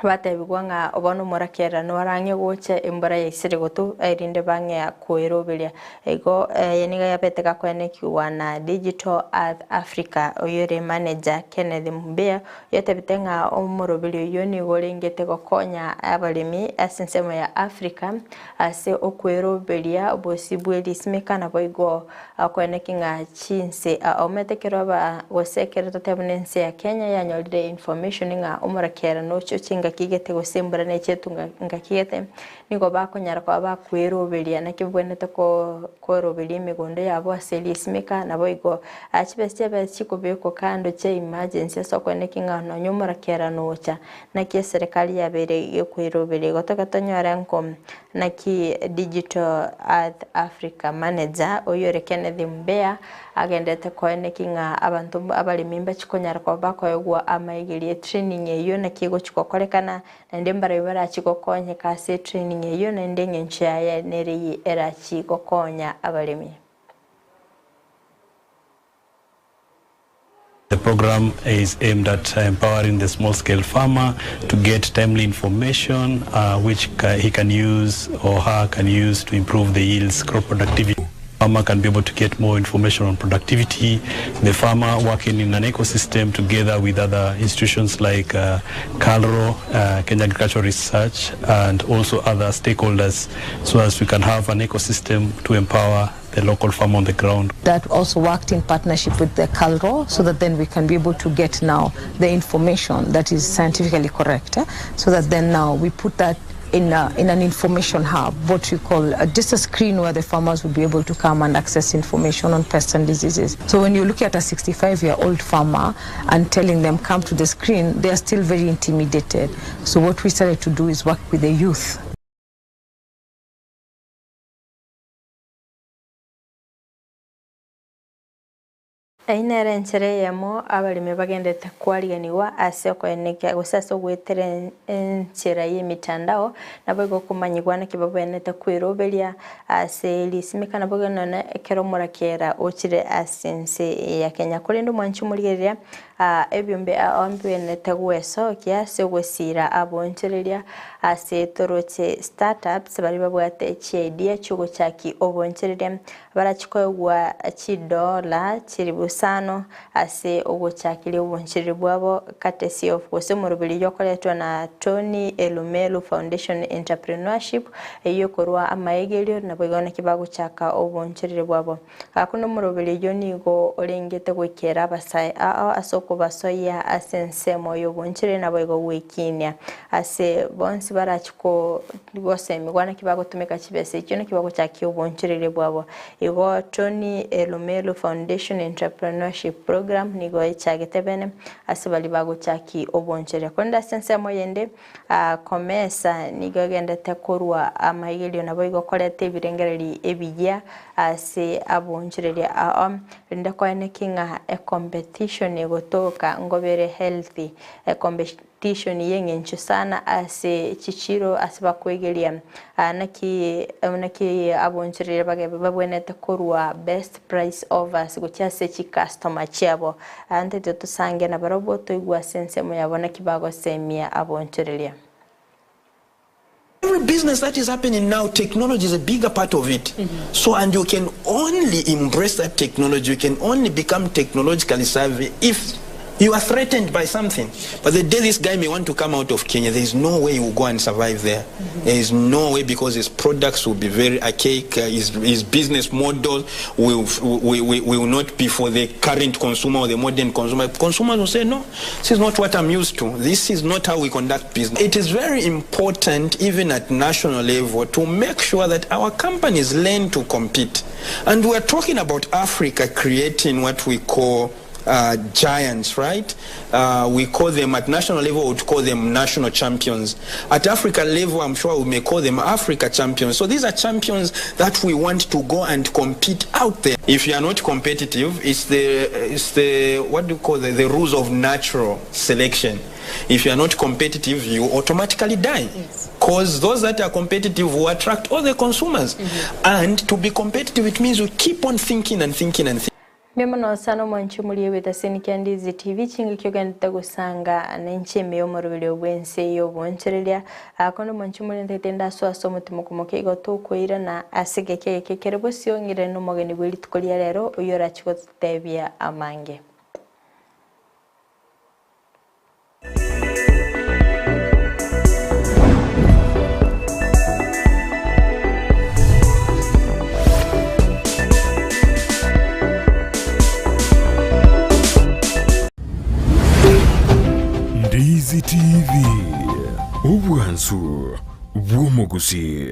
Batebigwa ng'a bono omorakerera norang'e gocha embura yaisire gotwa, erinde bang'ea koeroberia. Igo eye nigo yabete gakoenekigwa na Digital Earth Africa oyore manager Kenneth Mbeya, oyotebete ng'a omoroberi oyio nigo orengete gokonya abaremi ase ensemo ya Africa ase okweroberia obosi bwe risimeka naboigo Akoeneki ng'a chinse aomete ekero aba gose ekero totebe buna ense ya Kenya yanyorire information ng'a omorakera noche oche ngaki gete gose embura neche etwe ngaki gete, nigo bakonyara koba bakweroberia naki babwenerete ko koroberia emegondo yabo ase erisimeka naboigo chibesa chiabe chikobekwa kando chia emergency ase okoeneki ng'a nonye omorakera nocha naki eserekari yabeire gekweroberia. Igo toke tonyore nko Naki Digital Earth Africa Manager oyore Kenneth Mbeya agenderete koeneki ng'a abanto abaremi mbachi konyara koba bakoegwa amaigerio etraining eyio naki egochi gokorekana naende mbarabwo barachi gokonyeka ase etraining eyio naende eng'encho yaye nere eye erachi gokonya abaremi. The program is aimed at empowering the small-scale farmer to get timely information uh, which ca he can use or her can use to improve the yields, crop productivity. Farmer can be able to get more information on productivity. The farmer working in an ecosystem together with other institutions like uh, KALRO, uh, Kenya Agricultural Research, and also other stakeholders so as we can have an ecosystem to empower the local farm on the ground. That also worked in partnership with the KALRO so that then we can be able to get now the information that is scientifically correct eh? so that then now we put that in, a, in an information hub, what we call uh, just a screen where the farmers will be able to come and access information on pests and diseases. So when you look at a 65-year-old farmer and telling them come to the screen, they are still very intimidated. So what we started to do is work with the youth. Eyio nere enchera eyemo abaremi bagenderete kwariganigwa ase okoenekia gose ase ogoetera enchera y'emitandao, naboigo okomanyigwa naki babwenerete kweroberia ase risimeka naboigo nonya ekero omorakera ochire ase ense ya Kenya. Korende omwanchi omorigereria Ebiombe ao mbigwenerete gwesokia ase ogosiira aboonchoreria ase toroche startups baria babwate chiidea chiogochaki oboonchoreria barachie koegwa chidola chilifu isano ase ogochakiria oboonchoreria bwabo courtesy of gose omoroberi oyio okoretwa na Tony Elumelu Foundation Entrepreneurship eyio ekorwa amaegerio naboigo naki bagochaka oboonchoreria bwabo. Gaki nomoroberi oyio nigo orengete goikera abasae ao ase okobasoyia ase ensemo y'obonchore naboigo gwekinia. Ase bonsi barachie gosemigwa naki bagotumeka chibesa echio naki bagochakia obonchoreria bwabo. Igo Tony Elumelu Foundation Entrepreneurship Program nigo echagete bene ase baria bagochakia obonchoreria. Korende ase ensemo yende Komesa nigo egendete korwa amaigerio naboigo koreta ebirengererio ebiyia ase abonchoreria ao, rinde koeneki ng'a ecompetition egotoka ngobere healthy, ecompetition y'eng'encho sana ase chichiro ase bakoigeria naki naki abonchoreria bagebe babwenerete korwa best price offers gochia ase chicustomer chiabo. Ntete tosange nabarabwo toigwe ase ensemo yabo naki bagosemia abonchoreria. Every business that is happening now, technology is a bigger part of it. So, and you can only embrace that technology, you can only become technologically savvy if you are threatened by something. But the day this guy may want to come out of Kenya, there is no way he will go and survive there. There is no way because his products will be very archaic, uh, his, his business model will, will, will, will not be for the current consumer or the modern consumer. Consumers will say, no, this is not what I'm used to. This is not how we conduct business. It is very important, even at national level, to make sure that our companies learn to compete. And we're talking about Africa creating what we call uh, giants, right? Uh, we call them at national level, we would call them national champions. At Africa level, I'm sure we may call them Africa champions. So these are champions that we want to go and compete out there. If you are not competitive, it's the, it's the what do you call the, the rules of natural selection. If you are not competitive, you automatically die. Because those that are competitive will attract all the consumers. And to be competitive, it means you keep on thinking and thinking and thinking. Mbuya mono sana omwanchi omoria bw'etaseni kia Ndizi TV chingaki ogendete gosanga nenche ime y'omoroberio bw'ense y'obonchereria. Konde omwanchi omoria ntagete ndasoe ase omotimo komokia igo tokoirana ase egeka egeke kere bosio ng'irane nomogeni bwe rituko ria rero oyio orache gototebia amange. Ndizi TV, obwansu bw'omogusii.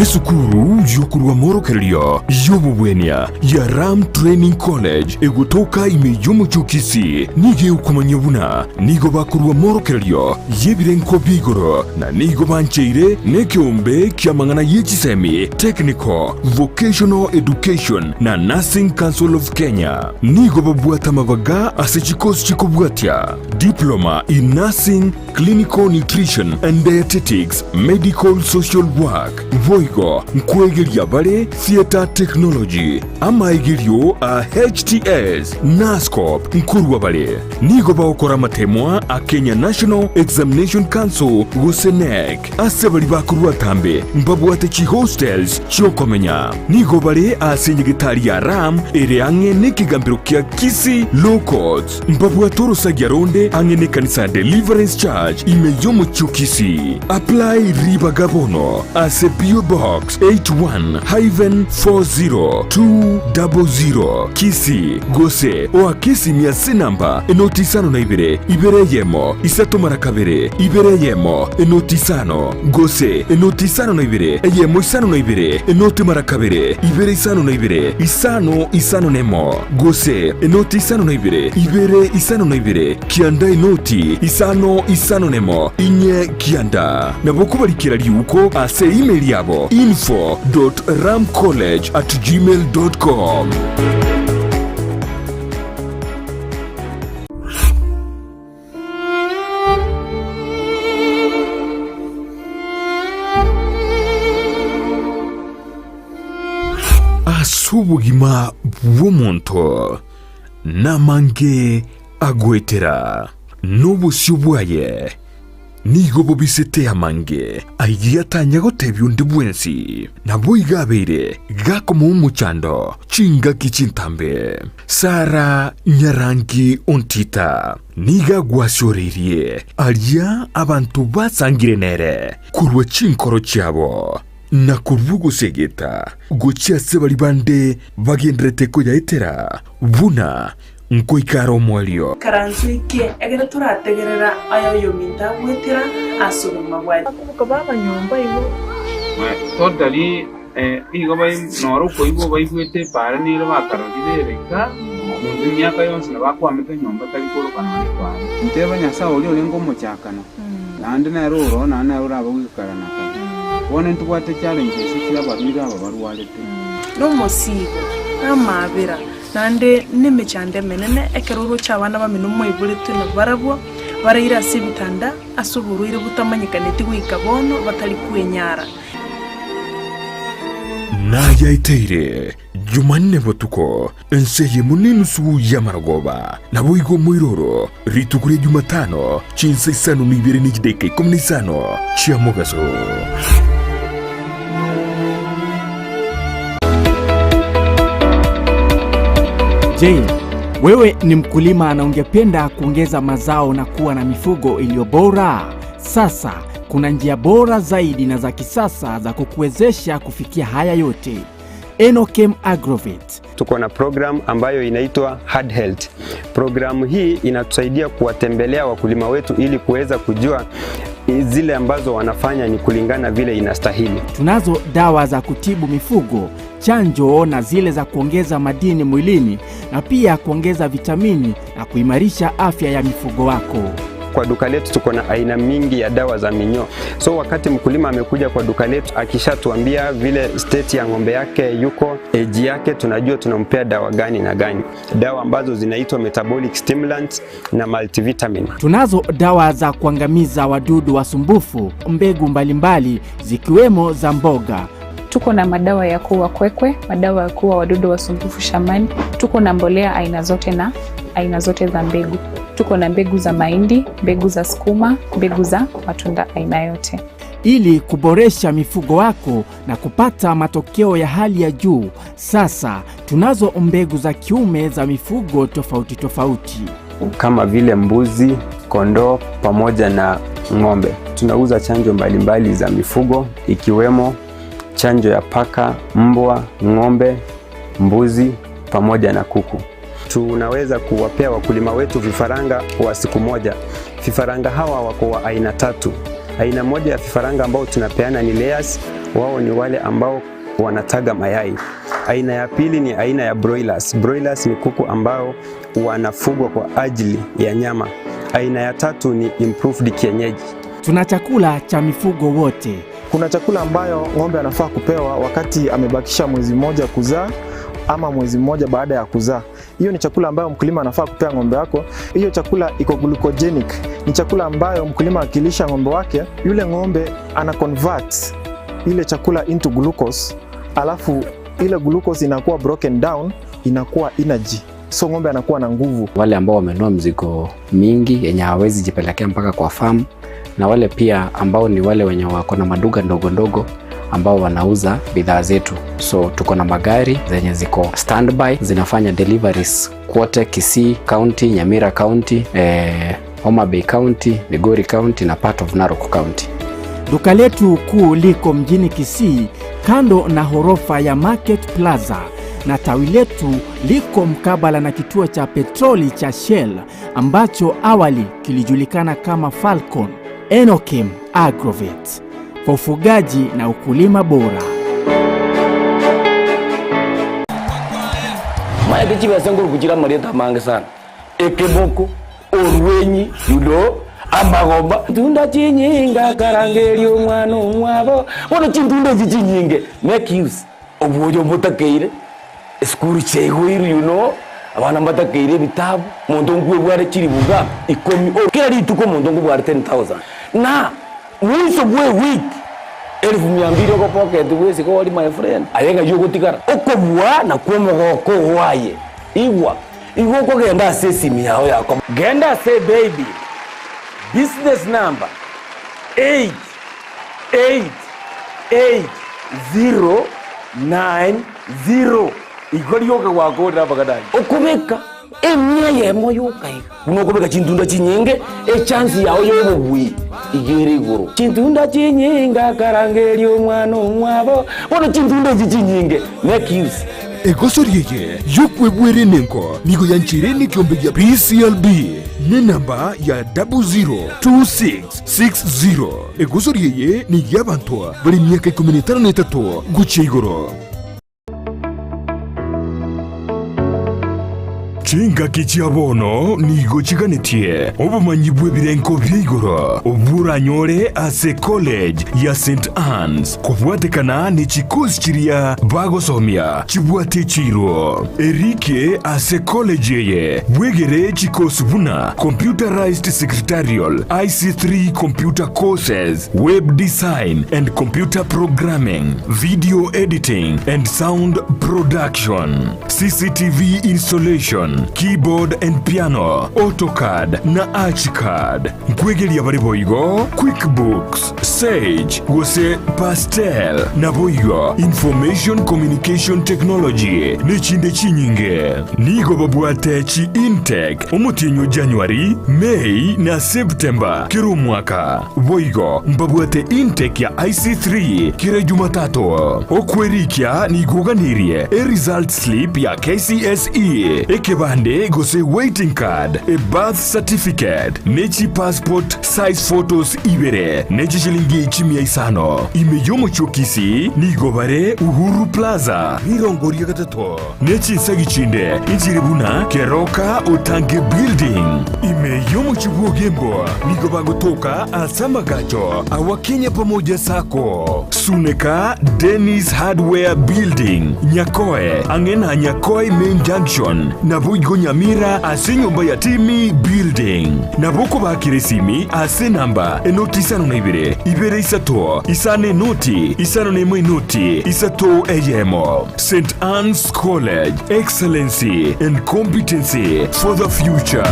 Esukuru y'okorwa morokererio y'obobwenia ya Ram Training College egotoka ime y'omochie o Kisii nigo egokomanyia buna nigo bakorwa morokererio y'ebirengo bia igoro na nigo bancheire nekeombe ki'amang'ana ye chisemi, Technical, Vocational Education na Nursing Council of Kenya. Nigo babwate amabaga ase chikosi chikobwatia. Diploma in Nursing, Clinical Nutrition and Dietetics, Medical Social Work, boigo nkwegeria bare Theatre Technology, amaegerio a HTS, Nursecorp nkorwa bare. Nigo bagokora amatemwa a Kenya National Examination Council gose KNEC. Ase baria bakorwa atambe mbabwate chihostels chi'okomenya. Nigo bare ase enyegetari ya Ram ere ang'e nekegambero kia Kisii Law Courts. Mbabwate orosagia ronde ang'e nekanisa ya Deliverance Church ime y'omochie o Kisii. Apply ribaga bono ase P.O. Box 81-40200 Kisii gose oake esimi ase enamba enoti isano na ibere, ibere eyemo, isato mara kabere, ibere eyemo, enoti isano, gose enoti isano na ibere, eyemo isano na ibere, enoti mara kabere, ibere isano na ibere, isano isano nemo, gose enoti isano na ibere, ibere isano na ibere, kianda enoti isano isano nemo, inye kianda. Nabo kobarikera riuko ase email yabo info dot ramcollege at gmail dot com. Ase obogima bw'omonto namange agoetera, na obosio bwaye nigo bobisete amange ayio atanya gotebia onde bwensi. Naboigo abeire gakomoa omochando chingaki chintambe. Sara nyarangi ontita nigo agwasioreirie aria abanto basangire nere korwa chinkoro chiabo, na korwa ogosegeta gochia ase baria bande bagendererete koyaetera, buna nkoika are omoerio. Ikaranso eke ekero torategerera aya oyominto agwetera ase obogima bwaye. Bakoboka baba nyomba igo. Totally nigo noro okoigwa baigwete epaara nere bakarorire ere iga, monto emiaka yonsi nabo akwamete nyomba tari koroka nonya epaara. Nteba Nyasae oria orenge omochakano, naende nere oro, naende nere orabe goika kare na kare. Bono ntobwate challenges chi'abarwaire aba barwarete. Nomosiibo, namaabera, naende nemechando emenene, ekero oroche abana bamino moiboretwe nabarabwo, baraire ase ebitanda ase oborwaire botamanyekaneti goika bono, batari kwenyara. Nayaeteire Jumanne botuko, ense eyemo nenusu y'amarogoba, naboigo omoiroro, rituko ria Jumatano, chinsa isano na ibere ne chidaeka ikomi na isano chia mogaso. Je, wewe ni mkulima na ungependa kuongeza mazao na kuwa na mifugo iliyo bora? Sasa kuna njia bora zaidi na za kisasa za kukuwezesha kufikia haya yote. Enokem Agrovet. Tuko na program ambayo inaitwa Hard Health. Programu hii inatusaidia kuwatembelea wakulima wetu ili kuweza kujua zile ambazo wanafanya ni kulingana vile inastahili. Tunazo dawa za kutibu mifugo, chanjo na zile za kuongeza madini mwilini na pia kuongeza vitamini na kuimarisha afya ya mifugo wako. Kwa duka letu tuko na aina mingi ya dawa za minyoo. So wakati mkulima amekuja kwa duka letu akishatuambia vile state ya ng'ombe yake yuko, age yake, tunajua tunampea dawa gani na gani, dawa ambazo zinaitwa metabolic stimulant na multivitamin. Tunazo dawa za kuangamiza wadudu wasumbufu, mbegu mbalimbali zikiwemo za mboga. Tuko na madawa ya kuua kwekwe, madawa ya kuua wadudu wasumbufu shambani. Tuko na mbolea aina zote na aina zote za mbegu. Tuko na mbegu za mahindi, mbegu za sukuma, mbegu za matunda aina yote. Ili kuboresha mifugo wako na kupata matokeo ya hali ya juu, sasa tunazo mbegu za kiume za mifugo tofauti tofauti. Kama vile mbuzi, kondoo pamoja na ng'ombe. Tunauza chanjo mbalimbali za mifugo ikiwemo chanjo ya paka, mbwa, ng'ombe, mbuzi pamoja na kuku. Tunaweza kuwapea wakulima wetu vifaranga wa siku moja. Vifaranga hawa wako wa aina tatu. Aina moja ya vifaranga ambao tunapeana ni layers, wao ni wale ambao wanataga mayai. Aina ya pili ni aina ya broilers. Broilers ni kuku ambao wanafugwa kwa ajili ya nyama. Aina ya tatu ni improved kienyeji. Tuna chakula cha mifugo wote. Kuna chakula ambayo ng'ombe anafaa kupewa wakati amebakisha mwezi mmoja kuzaa ama mwezi mmoja baada ya kuzaa. Hiyo ni chakula ambayo mkulima anafaa kupea ng'ombe wako. Hiyo chakula iko glucogenic, ni chakula ambayo mkulima akilisha ng'ombe wake, yule ng'ombe ana convert ile chakula into glucose, alafu ile glucose inakuwa broken down, inakuwa energy, so ng'ombe anakuwa na nguvu. Wale ambao wamenunua mzigo mingi yenye hawawezi jipelekea mpaka kwa farm, na wale pia ambao ni wale wenye wako na maduka ndogo ndogo ambao wanauza bidhaa zetu. So tuko na magari zenye ziko standby zinafanya deliveries kwote Kisii County, Nyamira County, Homa Bay County, Migori County na part of Narok County. Duka letu kuu liko mjini Kisii kando na horofa ya Market Plaza na tawi letu liko mkabala na kituo cha petroli cha Shell ambacho awali kilijulikana kama Falcon. Enokim Agrovet kwa ufugaji na ukulima bora. Maana chibesa ngorukuchira amarieta amange sana, ekeboko, orwenyi, you know, amagoba tunda chinyinga karangeria omwana omwabo bono chintunda echi chinyinge make use obwoyo mbotakeire esukuru chiaigweirwe, you know, abana mbatakeire ebitabu monto nkwebware chiribuga ikomi o kera rituko omonto nkobware 10,000 na mwiso bwa ewiki 200,000 ogopocket bwesike ori my friend aye ng'ai ogotigara okobua nakwo omogoko oaye igwa igo okogenda ase esimi yao yako genda ase baby business number 8 8 8 0 9 0 igo rioka gwakorire abagadani okobeka emia eyemo yoka iga buna okobeka chintunda chinyinge echance yao yobobui iga ere igoro chintunda chinyinge akarangeria omwana omwabo bono chintunda echi chinyinge make use. Egosori eye y'okwebwera enengo nigo yancheire nekiombe gia PCLB nenamba ya 002660. Egosori eye ney'abanto bare emiaka ikomi na etano na etato gochia igoro. Chingaki chia bono nigo chiganetie obomanyi bw'ebirengo bia igoro obwo oranyore ase College ya St Anne's kobwatekana ne chikosi chiria bagosomia chibwate chiiro. Erike ase college eye bwegere chikosi buna Computerized Secretarial, IC3 Computer Courses, Web Design and Computer Programming, Video Editing and Sound Production, CCTV Installation, Keyboard and Piano, AutoCAD na ArchiCAD. Nkwegeria bare boigo QuickBooks, Sage gose Pastel, naboigo Information Communication Technology nechinde chinyinge. Nigo babwate chi intake omotienyi o January, May na September kera omwaka. Boigo mbabwate intake ya IC3 kera Jumatatu. Okwerikia nigo oganirie e result slip ya KCSE. Ekebande gose waiting card, a birth certificate, ne chipassport size photos ibere, ne chishilingi chimia isano. Ime y'omochie o Kisii nigo bare Uhuru Plaza, rirongo ria gatato, ne chinsagi chinde inchire buna Keroka Otange Building. Ime y'omochie bw'Ogembo nigo bagotoka ase amagacho awa Kenya Pamoja Sacco, Suneka Dennis Hardware Building, Nyakoe, ang'e na Nyakoe Main Junction, naboigo Nyamira ase enyomba ya Timmy Building. Nabo okobakera esimi ase enamba enoti isano na ibere, ibere isato, isano enoti, isano na emo enoti, isato eyemo. St Anne's College, excellency and competency for the future.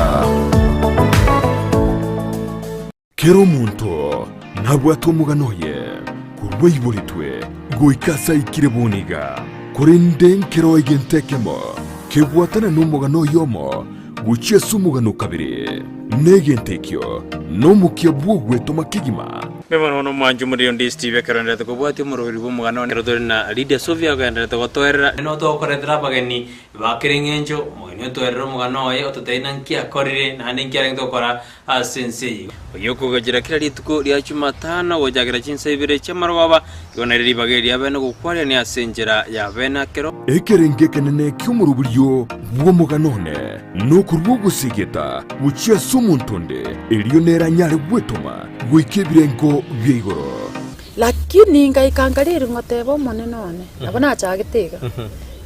Kera omonto nabwate omogano oye korwa aiboretwe goika ase aikire bono iga, korende nkero egento ekemo kebwatana nomogano oyomo gochia ase omogano o kabere, na egento ekio nomokia bw'ogwetoma kegima. Mbe bono bono omwanchi omoriri onde Steve ekero enderete kobwatia omoroberi bw'omogano one ekero tore na Lydia Sofia ogenderete gotoerera. Nigo togokoretera abageni ba kera eng'encho, omogeni otoerere omogano oye ototebie naki akorire naende nki arenge gokora ase ense eye. Oyio okogachera kera rituko ria Jumatano gochakera chinsa ibere chi'amarogoba, igo nario ribaga eri riabene gokwarania ase enchera y'abene akero. Ekerengo ekenene ki'omoroberio bw'omogano one nokorua ogosegeta gochia ase omonto onde, erio nere anyare gwetoma goika ebirengo bia igoro. Lakini ngaika nkariri ngoteba Omonene one, nabo nachagete iga,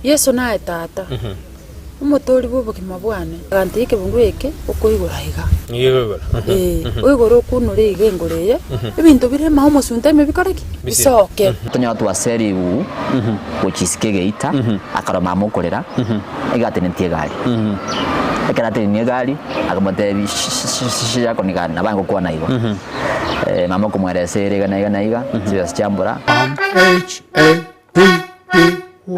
Yeso naye Tata, Omotoori bw'obogima bwane. Agantebia ekebungo eke okoigora iga. Ee, oigore okunore iga engoro eye, ebinto bire ime omosunte ime bikore ki? Bisoke. Tonyora twasea rigugu gochia isiko egeita, akarora mama okorera, iga atenetie egari. Ekero atenenie egari, akamotebia shi yako ni gani? Nabo agokwana igo. Mama okomweresa ere iga na iga na iga, chibesa chiambora. M H A P P Y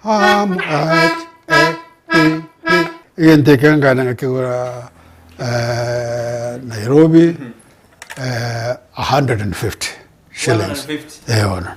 M H A P P. Egento eke nkagenda ngakegora Nairobi 150 shillings. Eh bono.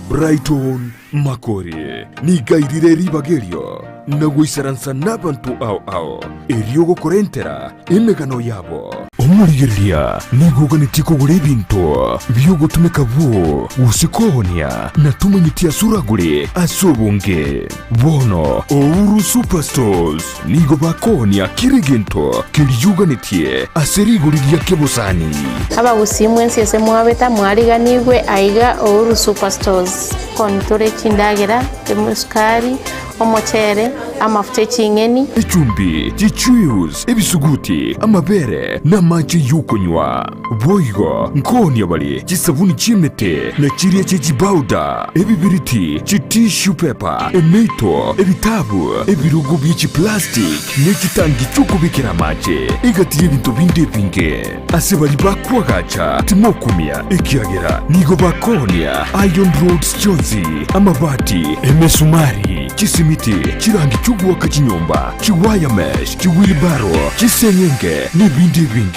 Brighton Makori nigo airire ribaga erio na goisaransa nabanto ao ao, erio gokorentera emegano yabo. Omorigereria nigo oganetie kogora ebinto bi'ogotumeka bwoo gose koonia, na tomanyeti ase oragore ase obonge. Bono Ouru Superstores nigo bakoonia kera egento keria oganetie ase rigori ria kebosani. Abagusii mwensi ase mwabeta mwariganigwe aiga Ouru Superstores. Kontore chindagera, esukari, omochere, amafuta eching'eni. Echumbi, chichuius, ebisuguti, amabere, na amache y'okonywa. Boigo nkoonia bare chisabuni chi'emete, na chiria chie chibauda, ebibiriti, chitissue paper, emeito, ebitabu, ebirogo bie chiplastic, ne chitangi chi'okobekera amache, egati y'ebinto binde ebinge. Ase baria bakoagacha timokumia, ekiagera nigo bakoonia iron rods chionsi, amabati, emesumari, chisimiti, chirangi chi'ogoaka chinyomba, chiwire mesh, chiwheelbarrow, chiseng'enge, nebinde ebinge.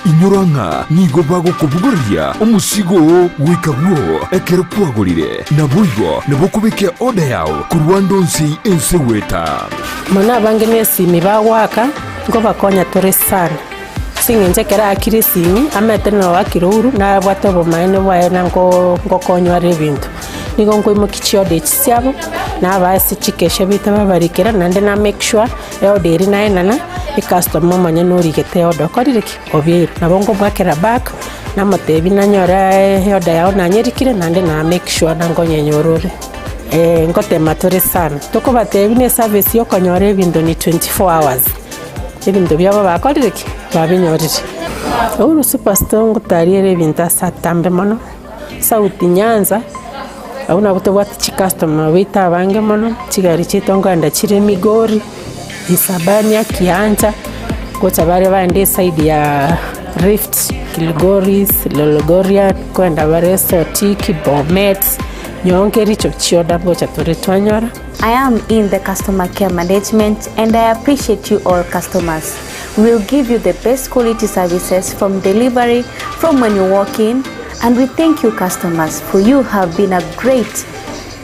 Inyora ng'a nigo bagokobogoreria omosigo oo goika bwoo ekero kwagorire, naboigo nabo okobeka eoda yao korwa ande onsi ense goeta. Mono abange nesimi bagoaka, nkobakonya tore sana. Ase eng'encho ekero aakire esimi, amaete na oakire ouru, nabwate obomaene bwaye na nko nkokonywa are ebinto. Nigo nkoimokia chioda echi chiabo, nabaa ase chikesha baito babarikera, naende na make sure eoda eria naenana, ecustomer omonyene origete eoda okorire ki? Obeire. Nabo nkobwakera back, namotebia nanyore eoda yao nanyerikire, naende na make sure na nkonyenyora ore. Ngotema tore sana, tokobatebia na eservice ya okonyora ebinto ni 24 hours. Ebinto biabo bakorire ki? Babinyorire. Uhuru Superstore ngotariere ebinto ase atambe mono, South Nyanza, abwo nabwo tobwate chicustomer baito abange mono, chigari chiaito nkoenda chire Migori, Isabania, Kiancha, gocha bare baende eside ya Rift, Kilgoris, Lologorian, nkoenda bare Sotik, Bomet, nyowe Kericho, chioda ngocha tore twanyora. I am in the customer care management and I appreciate you all customers. We will give you the best quality services from delivery, from when you walk in, and we thank you customers for you have been a great,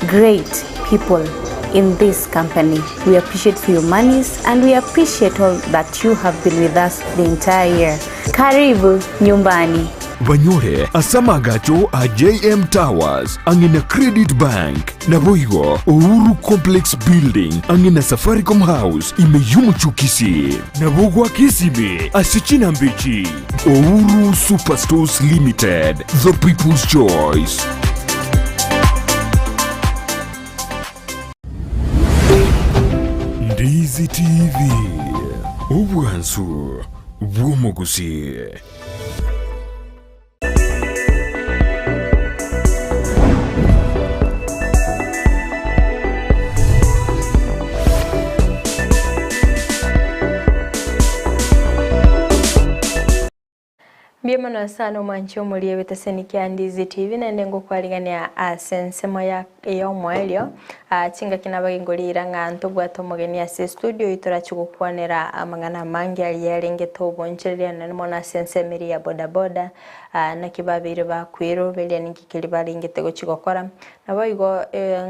great people. in this company. We appreciate for your monies and we appreciate all that you have been with us the entire year. Karibu nyumbani. Banyore ase amagacho a JM Towers ang'e na Credit Bank, naboigo Uhuru Complex Building ang'e na Safaricom House ime y'omochie o Kisii. Nabo goaka esimi ase chinamba echi, Uhuru Superstores Limited, the people's choice. Ndizi TV, obwansu bw'omogusii. Mbuya mono sana omwanchi omoria ebiteseni kia Ndizi TV naende ngokwarigania ase ensemo ya y'omoerio ah, chingaki nabage ngorira ng'a ntobwate omogeni ase estudio oyio torachi gokwanera amang'ana amange aria yarengete obonchereria naende mono ase ensemo eria ya bodaboda ah, naki babeire bakweroberia ninki keria barengete gochi gokora. Naboigo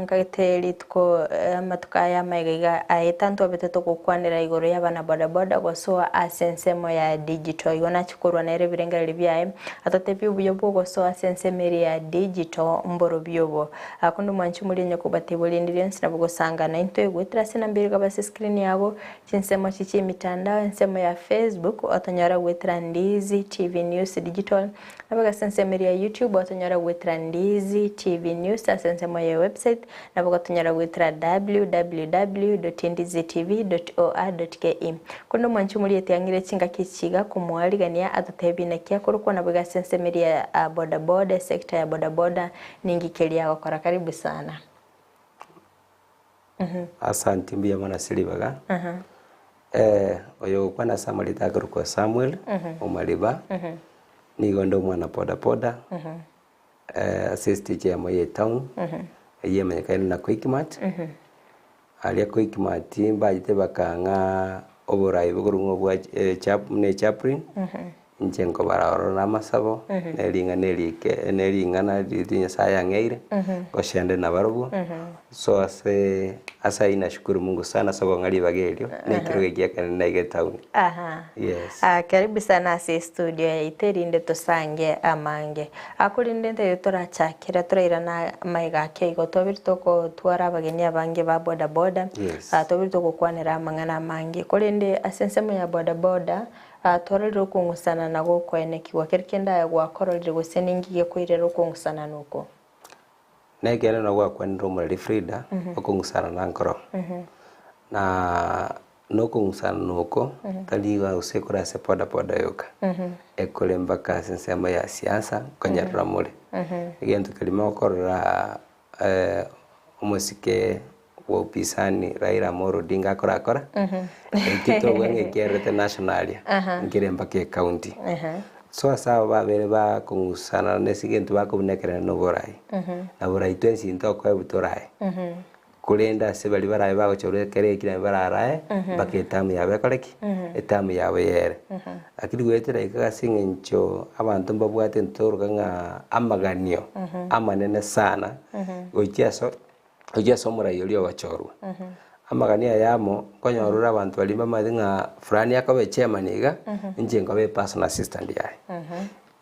nkagete rituko amatuko aya amaiga iga aeta ntwabete togokwanera igoro y'abana bodaboda gosoa ase ensemo ya digital. Igo nachia korwa nere ebirengererio biaye, atotebie obuya bw'ogosoa ase ensemo eria ya digital mborobio obo. Akonde omwanchi omoria onye kobatebia rinde rionsi nabo gosanga naintwe goetera ase enamba ere igaba ase escreen yago, chinsemo echi chi'emitandao, ensemo ya Facebook otonyora goetera Ndizi TV News Digital, Nabo ase ensemo eria ya YouTube otonyora goetera Ndizi TV News ase ensemo ya website nabo gotonyora goetera www.ndizitv.or.ke. Korende omwanchi omoria etiang'ire chingaki echi iga komoarigania atotebie naki akorokwa nabo iga ase ensemo eria ya bodaboda esector ya bodaboda ninki keria agokora karibu sana. Asanti mbuya mono ase ribaga. Oyo ogokwana ase amarieta akorokwa Samuel Omariba, nigo nde omwana boda boda, ase estage eyemo ya etown, eyio emanyekaine buna Quickmart, aria Quickmart mbachete bakang'a oborai bokorwa ng'a obwa buna echaplain, Inche nkobara ororo namasabo, ne ring'ana erike, ne ring'ana riria Nyasaye ang'eire, ngochende nabarobwo. So ase ase ayio nashukuru Mungu sana ase okong'a ribaga erio, na ekerogo eki ekenene naiga etown. Aha. Yes. Ah, karibu sana ase estudio yaito erinde tosange amange. Ah, korende ntaire torachakera torairana amaiga ake igo twabire togotwara abageni abange ba boda boda, Yes. ah, twabire togokwanera amang'ana amange. Korende ase ensemo ya boda boda, Twarorire okong'usana na gokoenekigwa. Keri kende aye gwakororire gose ninki gekoirera okong'usanana oko? Nekeene nabo gwakwanire omoreri Frida, okong'usana na nkoro. Na nokong'usanana oko tari iga gose ekore ase boda boda yoka, ekore mpaka ase ensemo ya siasa nkonyerera more. Egento keria mokorora omosike bwa upisani Raila Amolo Odinga akorakora, ekio tobua ng'a ekiarerete national aria, nkere mpaka ecounty. So ase aba babere bakong'usana na ase egento bakobunekerana na oborai, na borai twensi ntokoebwa torae, korende ase baria barabe bagochorwa ekero ekio nabo bararae mpaka etamu yabo ekore ki? Etamu yabo yere. Lakini goetera iga ase eng'encho abanto mbabwate ntoroka ng'a amaganio amanene sana gochia ase gochia ase omorai oria ogochorwa. Amagani aya amo, nkonyora ore abanto baria mbamaete ng'a fulani akoba echairman iga, inche nkoba epersonal assistant yaye.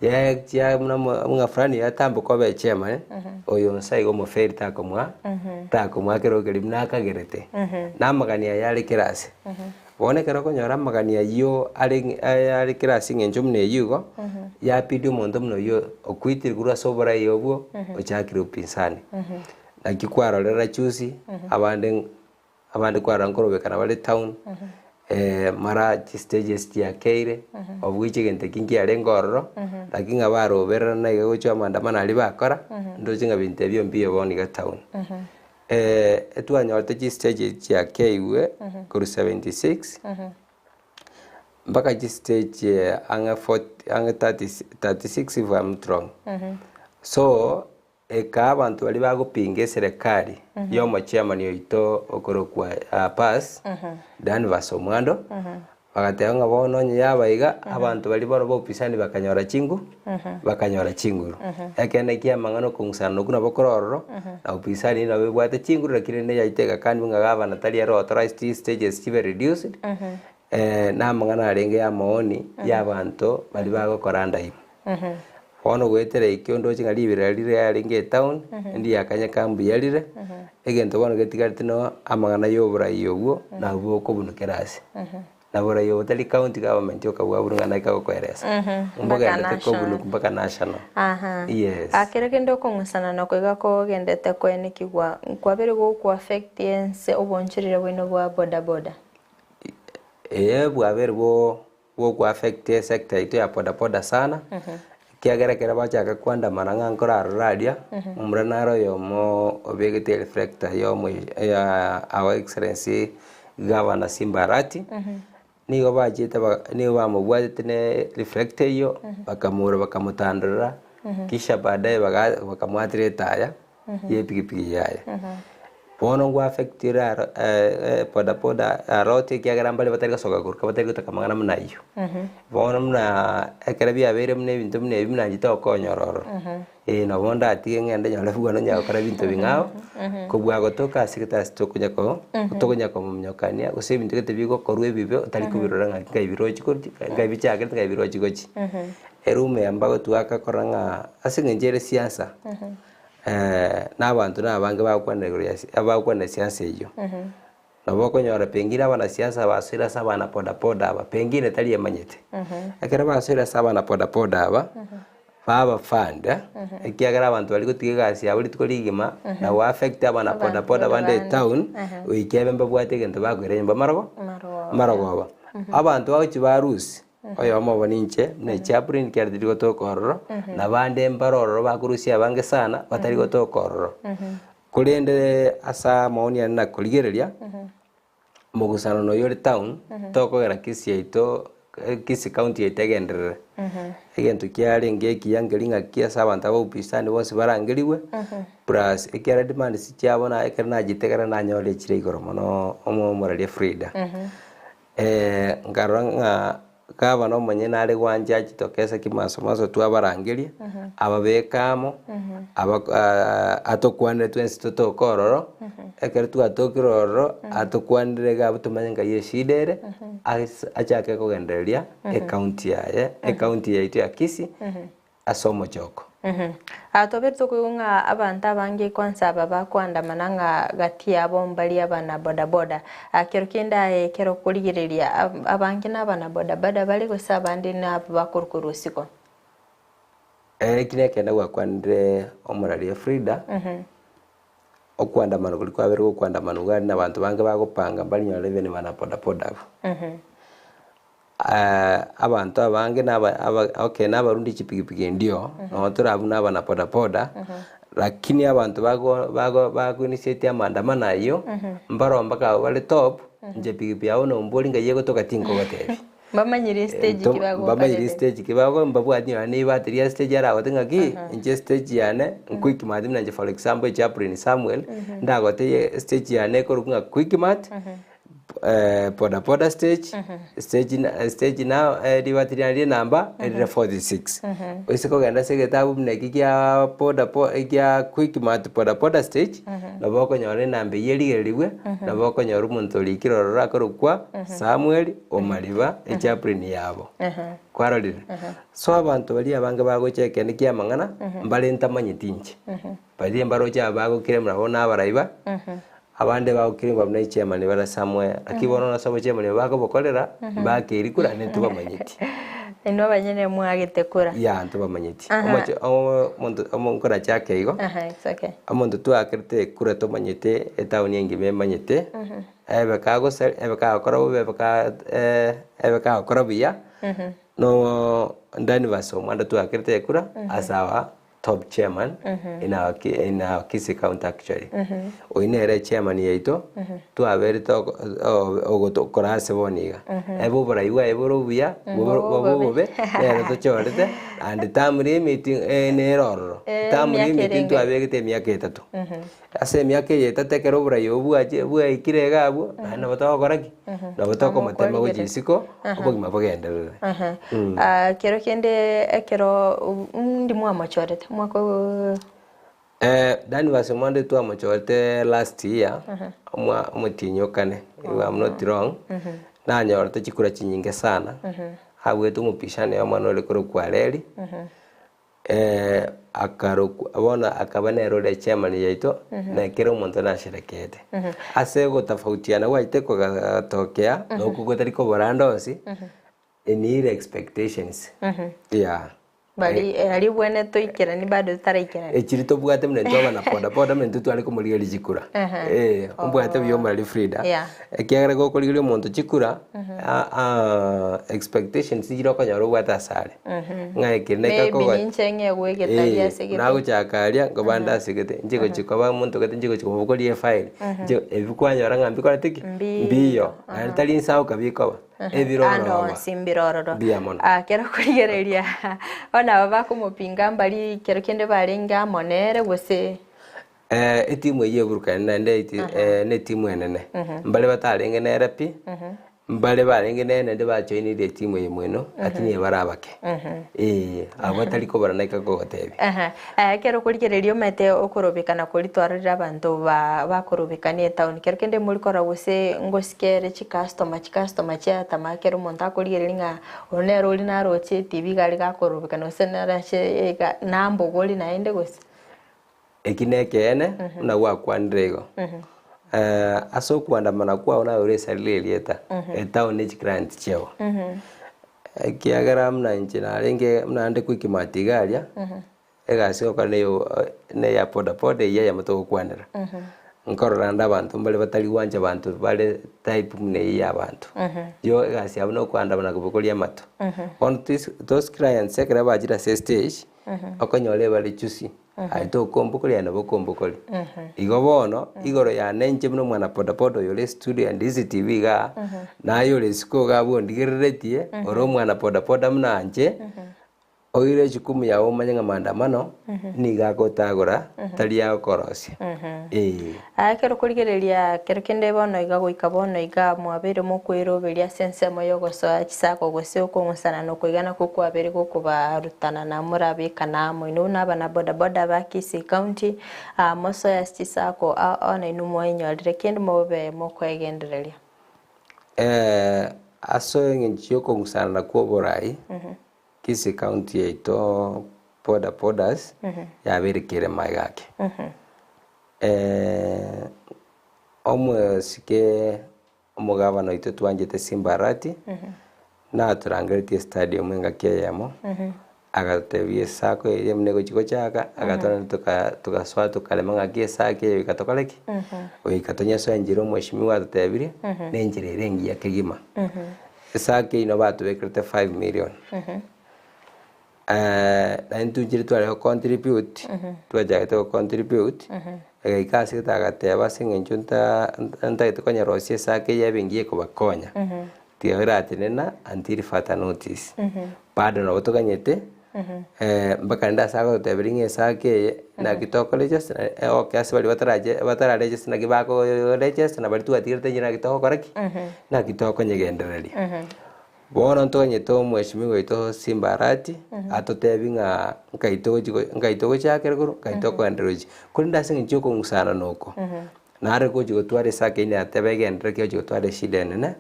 Yachia buna mo ng'a fulani yatamboka obe echairman, oyo nsa iga omoferi takomoa takomoa ekerogo keria buna akagerete. Na amagani aya are kera ase. Bono ekero okonyora amagani ayio are ng'a are kera ase eng'encho buna eyio igo, yabidi omonto buna oyio okwitire korwa ase oborai obwo, ochakire upinzani. Naki kwarorera juzi, abande abande kwarora nkorobekana bare town, mara chistages chiakeire, obwoiche egento ekio nkiarenge ororo, lakini ng'a barobererana iga gochia amaandamano aria bakora, ndoche ng'a binto ebio mbiya bono iga town. Etwanyorete chistage echi chiakeigwe korwa 76, mpaka chistage ang'e forty ang'e 36 if I'm not wrong. So, Eka abanto baria bagopinga eserekari y'omochairman oito okorokwa Abbas, Danvas Omwando, Bagateba ng'a bono onye yaba iga, abanto baria bono ba upinzani bakanyora chingu, bakanyora chinguru. Ekeene kia amang'ana okong'usana okwo nabo kore ororo, na upinzani nabo ebwate chinguru lakini rende yaito egakaniwa ng'a gavana tari ere authorized stages chibe reduced, na amang'ana arenge ya amaoni ya abanto baria bagokora ndaimo. Bono goetera ekio ndoche ng'a ribera riria riarenge etown, ndiakanyeka mbuya rire, egento bono getigarete no amang'ana ya oborai obwo, nabwo okobunukera ase. Na borai obo tari county government yoka bwaburu ng'a naki agokoeresa, Mpaka mbogenderete national. kobunuku mpaka national. Aha. Yes. Ah, kero kende okong'usana nako iga kogendete koenekigwa, nkwabere gokwa affect ense obonchorire bwaino bwa bodaboda? Eeh bwabere bo goku affect esector yaito ya bodaboda sana, ekiagera ekero bachaka koandamana ng'a nkorarora aria, omomura nare oyomo obegete ereflector ya omo ya our excellency governor Simba Arati, nigo bachete ba nigo bamobwatete na ereflector eywo, bakamoura bakamotandorera, kisha baadaye baga bakamwatera etaya. ya epikipiki yaye. Bono ngwa affectire aro bodaboda aroti ekiagera mbare batari gosoka koruka batari gotaka amang'ana buna aywo. Bono buna ekero biabeire buna ebinto buna ebi buna inche tokonyora ororo, eh nabo ndatige ng'ende nyore buna onye gokora ebinto bing'ao, kobua gotoka ase egete ase tokonya ko tokonya kominyokania gose ebinto gete bigokorwa ebibe otari kobirora ng'a nkai birochi korwa nkai bichakerete nkai birochi gochia. Erumu eye mbagotwaka korora ng'a ase eng'encho ere siasa, na abanto na abange bagokwanera igoro ya si abagokwanera siasa eyio. Nabo okonyora pengine abanasiasa basoire ase abana bodaboda aba, pengine tari emanyete. Ekero basoire ase abana bodaboda aba, baba fund, ekiagera abanto baria gotiga egasi yabo rituko rigima, na go affect abana bodaboda bande etown, goika ebe mbabwate egento bakoira nyomba marogo marogoba. Abanto bagochia ba lose. Oyomo obo ninche, buna echaplain kiare tiri gotoka ororo, na bande mbare ororo bakorusia abange sana, batari gotoka ororo. Korende ase amaoni ane nakorigereria, omogusano oyo ore town, tokogera Kisii yaito Kisii county yaito egenderere. Egento kiarenge ekiya nkeri ng'aki ase abanto aba upinzani bonsi barangerigwe, plus ekiagera demands chiabo na ekero nachitegera nanyora chire igoro mono omo omoraria Frida. Nkarora ng'a gavana omonyene are gwancha achitokese kimasomaso twabarangeria, ababeke amo, aba atokwanere twensi totoke ororo, ekero twatokire ororo, atokwanere iga abwo tomanye ngai eshida ere, ase achake kogendereria ecounty yaye, ecounty yaito ya Kisii. ase omochoko. Aa twabere tokoigwa ng'a abanto abange kwansa aba bakoandamana ng'a gati yabo mbaria abana bodaboda. Aa kero kende aye ekero okorigereria abange na abana bodaboda bare gose abande nabo bakorwa korwa isiko. Eki nekende gwakwanire omoraria Frida, okoandamana koria kwabere gokoandamana iga aria na abanto bange bagopanga mbarinyore even bana bodaboda abwo. Abanto abange naba aba okay nabarundi chipikipiki ndio, nonye tore abwo na abana bodaboda, lakini abanto bago bago bago initiate amaandamano ayio, mbaro mpaka abwo bare top, inche pikipiki yabo nombori ngai egotoka tinkogotebia. Mbamanyire stage ki Mbamanyire bagokarete. stage ki bago mbabwati nonya na ebati ria stage aragote ng'aki, inche stage yane nquickmart buna inche for example echaplain Samuel, ndagote stage yane ekorokwa ng'a quickmart. boda boda stage, stage na stage na ribati riane rie enamba erire 46. Oise kogenda ase egetabu buna eki kia boda bo ekia quickmart boda boda stage, nabo okonyora enamba eywo erigererigwe, nabo okonyora omonto orikire ororo akorokwa Samuel Omariba echaplain yabo. Kwarorire? So abanto baria abange bagocha ekende kia amang'ana, mbare ntamanyeti inche. Baria mbaroche aba bagokire nabo na abaraiba, Abande bagokirigwa buna echiamani bare somewhere, lakini bono nase obochiamani obo bakobokorera, mbakeiri kura naende tobamanyeti. Inwe abanyene mwagete kura. Yeah, ntobamanyeti. Aha. Omoche omo omonto omo nkorachake igo, Aha, it's okay. omonto twakerete ekura tomanyete, etown engima emanyete, ebe kagosari ebe kagokora bobe ebe ka ebe kagokora buya, no Danvas omwando twakerete ekura ase our top chairman in our ki in our Kisii county actually. Oyio nere chairman yaito, twaberete oko ogotokora ase bono iga. Ebe oborai bwaye bore obuya, bobe Bobe bobe obobe. obobe, nere tochorete. And term limit nere ororo. Eh, Term emiaka limit erenge. ntwabegete emiaka etato. Ase emiaka eye etato ekero oborai obo bwache bwaikire iga abwo, naende nabo togokora ki? Nabo tokomotema gochia isiko, obogima bogenderere. Ah, kero kende ekero ndi mwamochorete omwaka oo. Danvas omwando twamochorete last year, omwa omotienyi o kane, if I'm not wrong, nanyorete chikura chinyinge sana, abwete omopishani oye ore korokwa Areri, akarokwa bono akaba nere ore chairman yaito, na kera omonto nasherekeete. Ase ogotofautiana gwachete kogatokea, na okwo gotari kobora ande onsi, nire expectations, yeah. Bari aria bwene toikerani bado totaraikerani. Echiri tobwate buna intwe abana boda boda buna intwe tware komorigereria chikura. Eh, obwate buya omorari Frida. Yeah. Ekiagera gokorigereria omonto chikura, expectations chire okonyora obwate asare. Ng'a eke neke Maybe kogo- ninche ng'egwe egetari Eh, ase gete. nagochaka aria, nkobande ase gete, inche gochi koba omonto gete, inche gochi komobogoria efile, inche ebi kwanyora ng'a mbikoreti ki? Mbiyo. Mbiyo. Naende tari inse agokabikoba. Ande Ebirororo. onsi mbirororo. Mbuya mono. Ah, kero okorigereria bono aba bakomopinga mbari kero kende barenge amo nere gose. Eh, etimu eyio eburukani naende eti ne etimu enene. Mbare batarenge nere pi, mbare barenge nere naende bajoinire etimu eye mweno, lakini ebare abake. Eeh, abwo batari kobara naika kogotebia. Aha, ekero okorigereria omanyete okorobekana koria twarorire abanto ba bakorobekana etown, kero kende mori korora gose ngosike ere chicustomer chicustomer chiatama ekero omonto akorigereria ng'a oyo nere oria naroche etibi iga are gakorobekana gose nere ase iga nambogori naende gose. Eki nekeene, buna gwakwanire igo. Ase okoandamana kwao naye oresarire erieta, etown ne chiclients chiao. Ekiagera buna inche narenge buna nde Quickmart iga aria, egasi ogokora neyo neya bodaboda eywo eyemo togokwanera. Nkorora ande abanto mbare batari gwancha abanto bare type buna eywo ya abanto. Yo egasi yabo nokoandamana kobogoria amato. Bono those clients ekero bachire ase estage, okonyora ebare chusi, aye tokombokoria aye nabo okombokoria. Igo bono, igoro yane inche buna omwana bodaboda oyo ore estudio ya Ndizi TV igaa, naye ore isiko iga abwo ondigereretie, ore omwana bodaboda buna inche, oire ejukumu yago omanye ng'a maandamano, nigo agotagora, tari agokorosia, eeh. Aa ekero okorigereria kero kende bono iga goika bono iga mwabeire mokweroberia ase ensemo y'ogosoa chisako gose okong'usana na okoigana kokwabeire gokobarutana na morabekane amo inwe buna abana boda boda ba Kisii County aa mosoe ase chisako ao ao nainwe mwaenyorire kende mobe mokoegendereria. Ase eng'encho y'okong'usana na kw'oborai, Kisii County yaito boda bodas yabeire kere magega ake. Omosike omogabana oito twanchete Simba Arati, natorangeretie estadium engaki eyemo, agatotebia esako eye buna egochi gochaka, agatorania toka togasoa tokarema ng'aki esako eye goika tokore ki? Goika tonyesoe enchera omweshimiwa atotebirie, na enchera ere engiya kegima. Esako eyio nabo batobekerete five million. Naende intwe tware go contribute, twachagete go contribute, egaika ase gete agateba ase eng'encho nta ntagete konyerosia esake eye ebe engiya ekobakonya, tiga eratenena until further notice. Bado nabo toganyete, mpaka rende ase agototeberia ng'a esake eye, naki toko register, okay ase baria batarache batara register naki bako register na baria twatigerete inche naki togokora ki? Naki tokonyegendereria. Bono ntoganyete omweshimiwa oito Simba Arati atotebie ng'a nkai togochi nkai togochakera korwa, nkai tokoendereria gochia. Korende ase eng'encho ya okong'usanana oko, nare gochi gotwara esake ime atebe egenderere ki ochi gotwara eshida enene,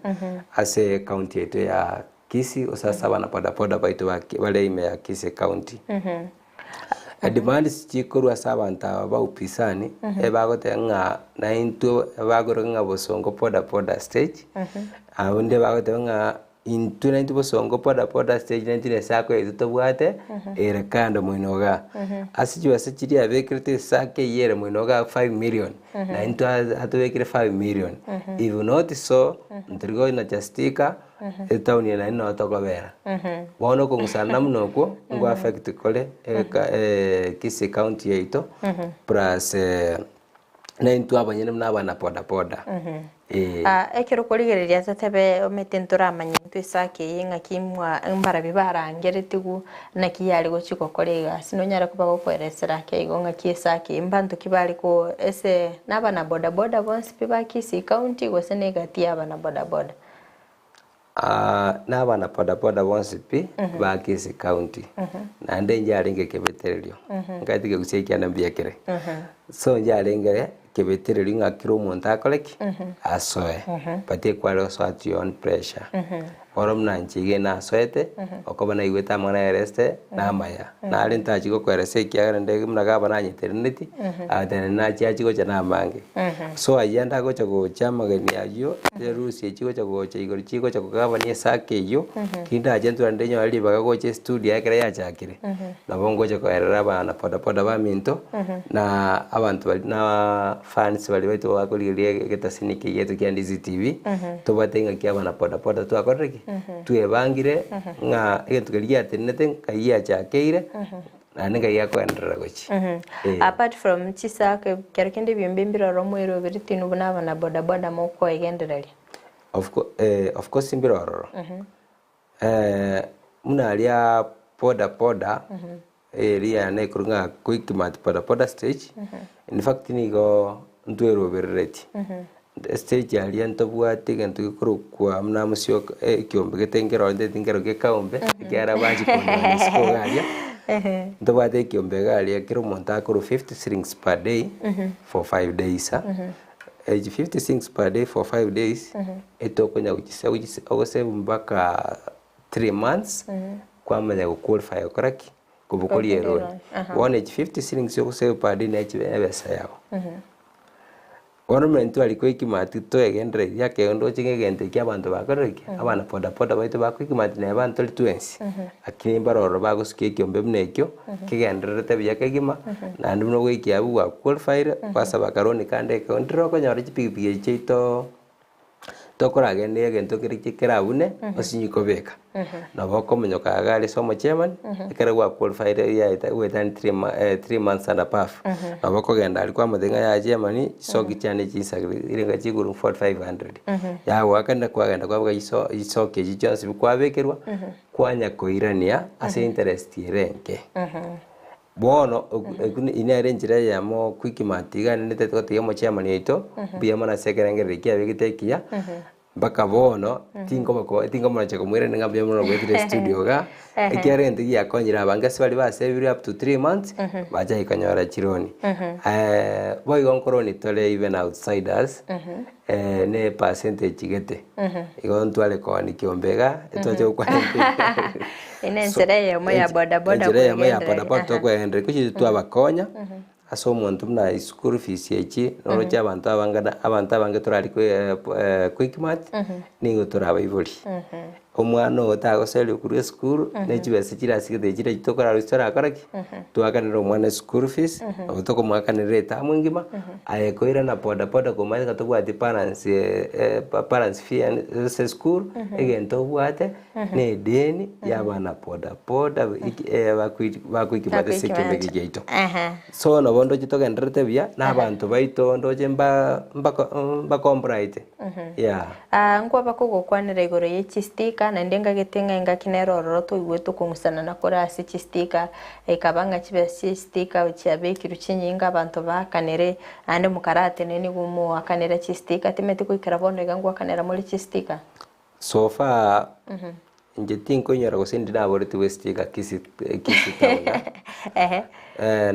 ase ecounty yaito ya Kisii gose ase abana bodaboda baito ba bare ime ya Kisii county. Demands chikorwa ase abanto aba ba upinzani, ebagoteba ng'a naintwe bagoroka ng'a bosongo bodaboda stage, abande bagoteba ng'a intwe naintwe bosongo bodaboda stage naintwe na esako yaito tobwate ere kando moino igaa. Ase chibesa chiria abekerete esako eywo ere moino igaa 5 million, naintwe atobekire 5 million. If not so, ntori konacha sticker. Etaoni eye naende noo tokobera. Bono okong'usana buna okwo, nko affect kore eka Kisii county yaito, plus na intwe abanyene buna abana boda boda. Eh. Ah, ekero okorigereria totebe omanyete ntoramanya intwe esake eye ng'aki mwa mbarabi barangeretigwe naki yare gochia gokora egasi nonyare koba gokoeresera ake igo ng'aki esake eye mbanto ki bare ko ase na abana boda boda bonsi pi ba Kisii county gose na egati ya abana boda boda? Ah, na abana boda boda bonsi pi ba Kisii county naende inche arenge ekebetererio nkaete ekegusia ekiane mbuya kere. So inche arenge ekebetererio ng'a kera omonto akore ki? Asoe. But ekware gosoa at your own pressure. Bono buna inche iga nasoete, okoba naigwete amang'ana aereste, namaya. Nare ntachia gokoeresa ekiagera nde buna gavana anyeterenetie, agateba nachi achie gocha namange. So ayio ande agocha gocha amageni ayio, erusi echi chigocha gocha igoro chigocha kogavania esake eyio, kindache ntware ndenyore ribaga gocha estudio ekero yachakire, nabo ngocha koerera abana boda boda baminto, na abanto baria na fans baria baito bakorigereria egetasini eke giaito kia Ndizi TV, tobwate ng'aki abana boda boda twakorire ki? Twebangire ng'a egento keria giatenenete nkai giachakeire, naende nkai gekoenderera gochia. Eh. Apart from chisako ekero kende ebiombe mbirore omoerio obere tinu buna abana boda boda mokoegendereria. Of co- of course mbire ororo. Buna aria boda boda, eria yane ekorwa ng'a Quickmart boda boda stage, in fact nigo ntwerobereretie. Estage aria ntobwate egento gekorokwa buna mosioka ekiombe gete nkero ntete nkero gekaombe, ekiagera banchi konyora isiko iga aria, ntobwate ekiombe iga aria kera omonto akorwa 50 shillings per day for 5 days. Echi 50 shillings per day for 5 days, etokonya gochisa gochisa ogosave mpaka 3 months, kwamanya go qualify gokora ki? Kobokoria eroni. Bono echi 50 shillings ogosave per day nechi ebesa yago. Bono omanyete twari koikima toegendereria ekero ndoche ng'a egento eki abanto bakorire ki? Abana boda boda baito bakoikima ati neba ntori twensi, lakini mbare ororo bagosukia ekiombe buna ekio, kegendererete buya kegima, naende buna ogoikia abwo gwa qualified, gwasaba akaroni kande ekero ndire okonyora chipikipiki echi chiaito tokoragenda egento kere kerabune osinye kobeka. Nabo okomonyoka iga aria ase omochairman, ekero gwa qualified yaeta goetania 3 months and above, nabo okogenda aria kwamotebia ng'a yaya chairman, chisoki chiane chinsakire irenga chiguru 4500, yagoakanera kwagenda kwabeka chisoki echio chionsi pi kwabekerwa, kwanya koirania ase interest ere enke. Bono ekio nere enchera eyemo Quickmart iga nere totagete omochairman oito, mbuya mono ase ekerengererio ekia abegete ekiya, mpaka bono tinkobako tinkomorancha komoirania ng'a mbuya mono ogoetire estudio igaa, ekiagera egento giakonyire abange ase baria basebirwe up to 3 months, bachake konyora chironi. Boigo nkoroni tore even outsiders, ne epercentage gete, igo ntware kooni kiombe igaa, etwache gokwana Eye nenchera eyemo ya boda boda enchera eyemo ya koegendereria. boda boda tokoegendereria gochia twabakonya, ase omonto buna eschool fees echi, noroche abanto abange na abanto abange torari Quickmart, nigo tore abaibori. Omwana oyo tagoseria korwa esukuru, ne chibesa chirasigete chire tokorarusia torakora ki? Twakanere omwana eschool fees, nabo tokomoakanera etamu engima, aye koirana boda boda komanyete ng'a tobwati parents parents fee yaani ase esukuru, egento obwate, na edeni ya abana boda boda bakoikimata ase ekiombe eke giaito. So nabo ndoche togendererete buya, na abanto baito ndoche mbakombraete, yeah. Nkwaba kogokwanera igoro ye chistika, naende ngagete ng'a engaki nere ororo toigwete okong'usanana kore ase chistika, ekaba ng'a chibesa chie chistika chiabekirwe chinyinga abanto baakanere, naende mokaratenene nigo moakanera chistika, timeti goikera bono iga ngoakanera more chistika? So far, inche tinkoinyora gose ndi naboretigwe estika Kisii Kisii town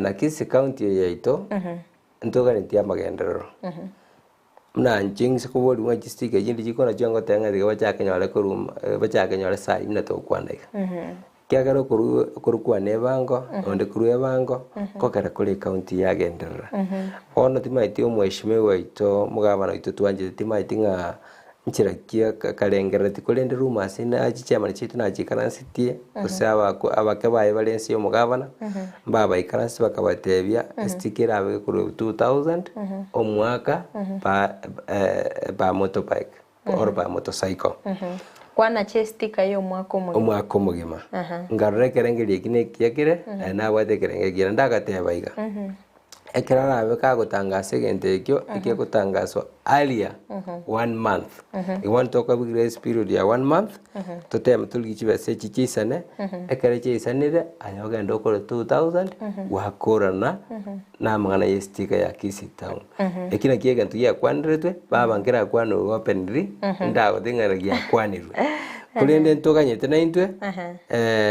na Kisii county eye yaito, ntoganetie amagenderero. Buna inche ng'ise koborigwa ng'a chistika echi ndi chikona chio ngoteba ng'a tiga bachake nyore korwa bachake nyore sai buna togokwana iga. Ekiagera okorwa okorwa kwane ebango, onde korwa ebango, nkogera kore ecounty yagenderera. Bono timanyeti omweshimiwa oito omogabana oito twanchete timanyeti ng'a nchera ki akarengerereti korende rumours nachi chiamani chiaito nachikaransetie, gose abako abake baye bare inse ya omogabana, mbabaikaranse bakabatebia, estika erabe ekorwa 2000, omwaka pa per motorbike or per motorcycle. Kwanacha estika ya omwaka omogima. Omwaka omogima. Nkarora ekerengerio eki na ekiya kere, naende nabwate ekerengo ekiya, naende agateba iga, Ekero arabe kagotangasa egento ekio, ekegotangaswa earlier one month. Igo bono tokoba grace period ya one month, toteme torigie chibesa echi chiisane, ekero chiaisanire, aye ogende okore 2000, gwakorana na amang'ana ya estika ya Kisii town. Eki nakio egento giakwaneretwe, baba nkerakwanwe openly, ndagotebie ng'a giakwanirwe. Korende ntoganyete naintwe,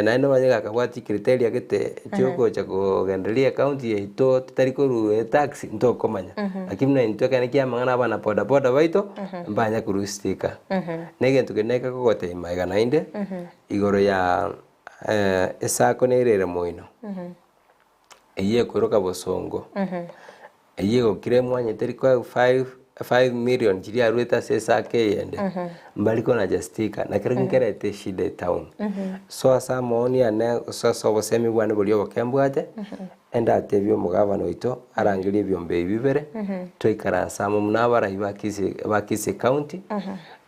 naende omanye gakabwati chicriteria gete chiogocha kogendereria ecounty yaito totari korwa etax ntokomanya. Lakini buna intwe ekero kia amang'ana abana boda boda baito, mbanya korwa estika. Na egento kende gekogotebia magega naende, igoro ya esacco nere ere moino, eyio ekoroka bosongo, Eyio egokira emwanyete rikoegwa 5 million chiria aruete ase esaka eyende, mbari konacha sticker, na kerokio nkerete eshida etown. So ase amaoni ane gose ase obosemi bwane boria oboke mbwate, endatebie omogabana oito arangerie ebiombe ebi bibere, twaikaransa amo buna abarai ba Kisii ba Kisii county,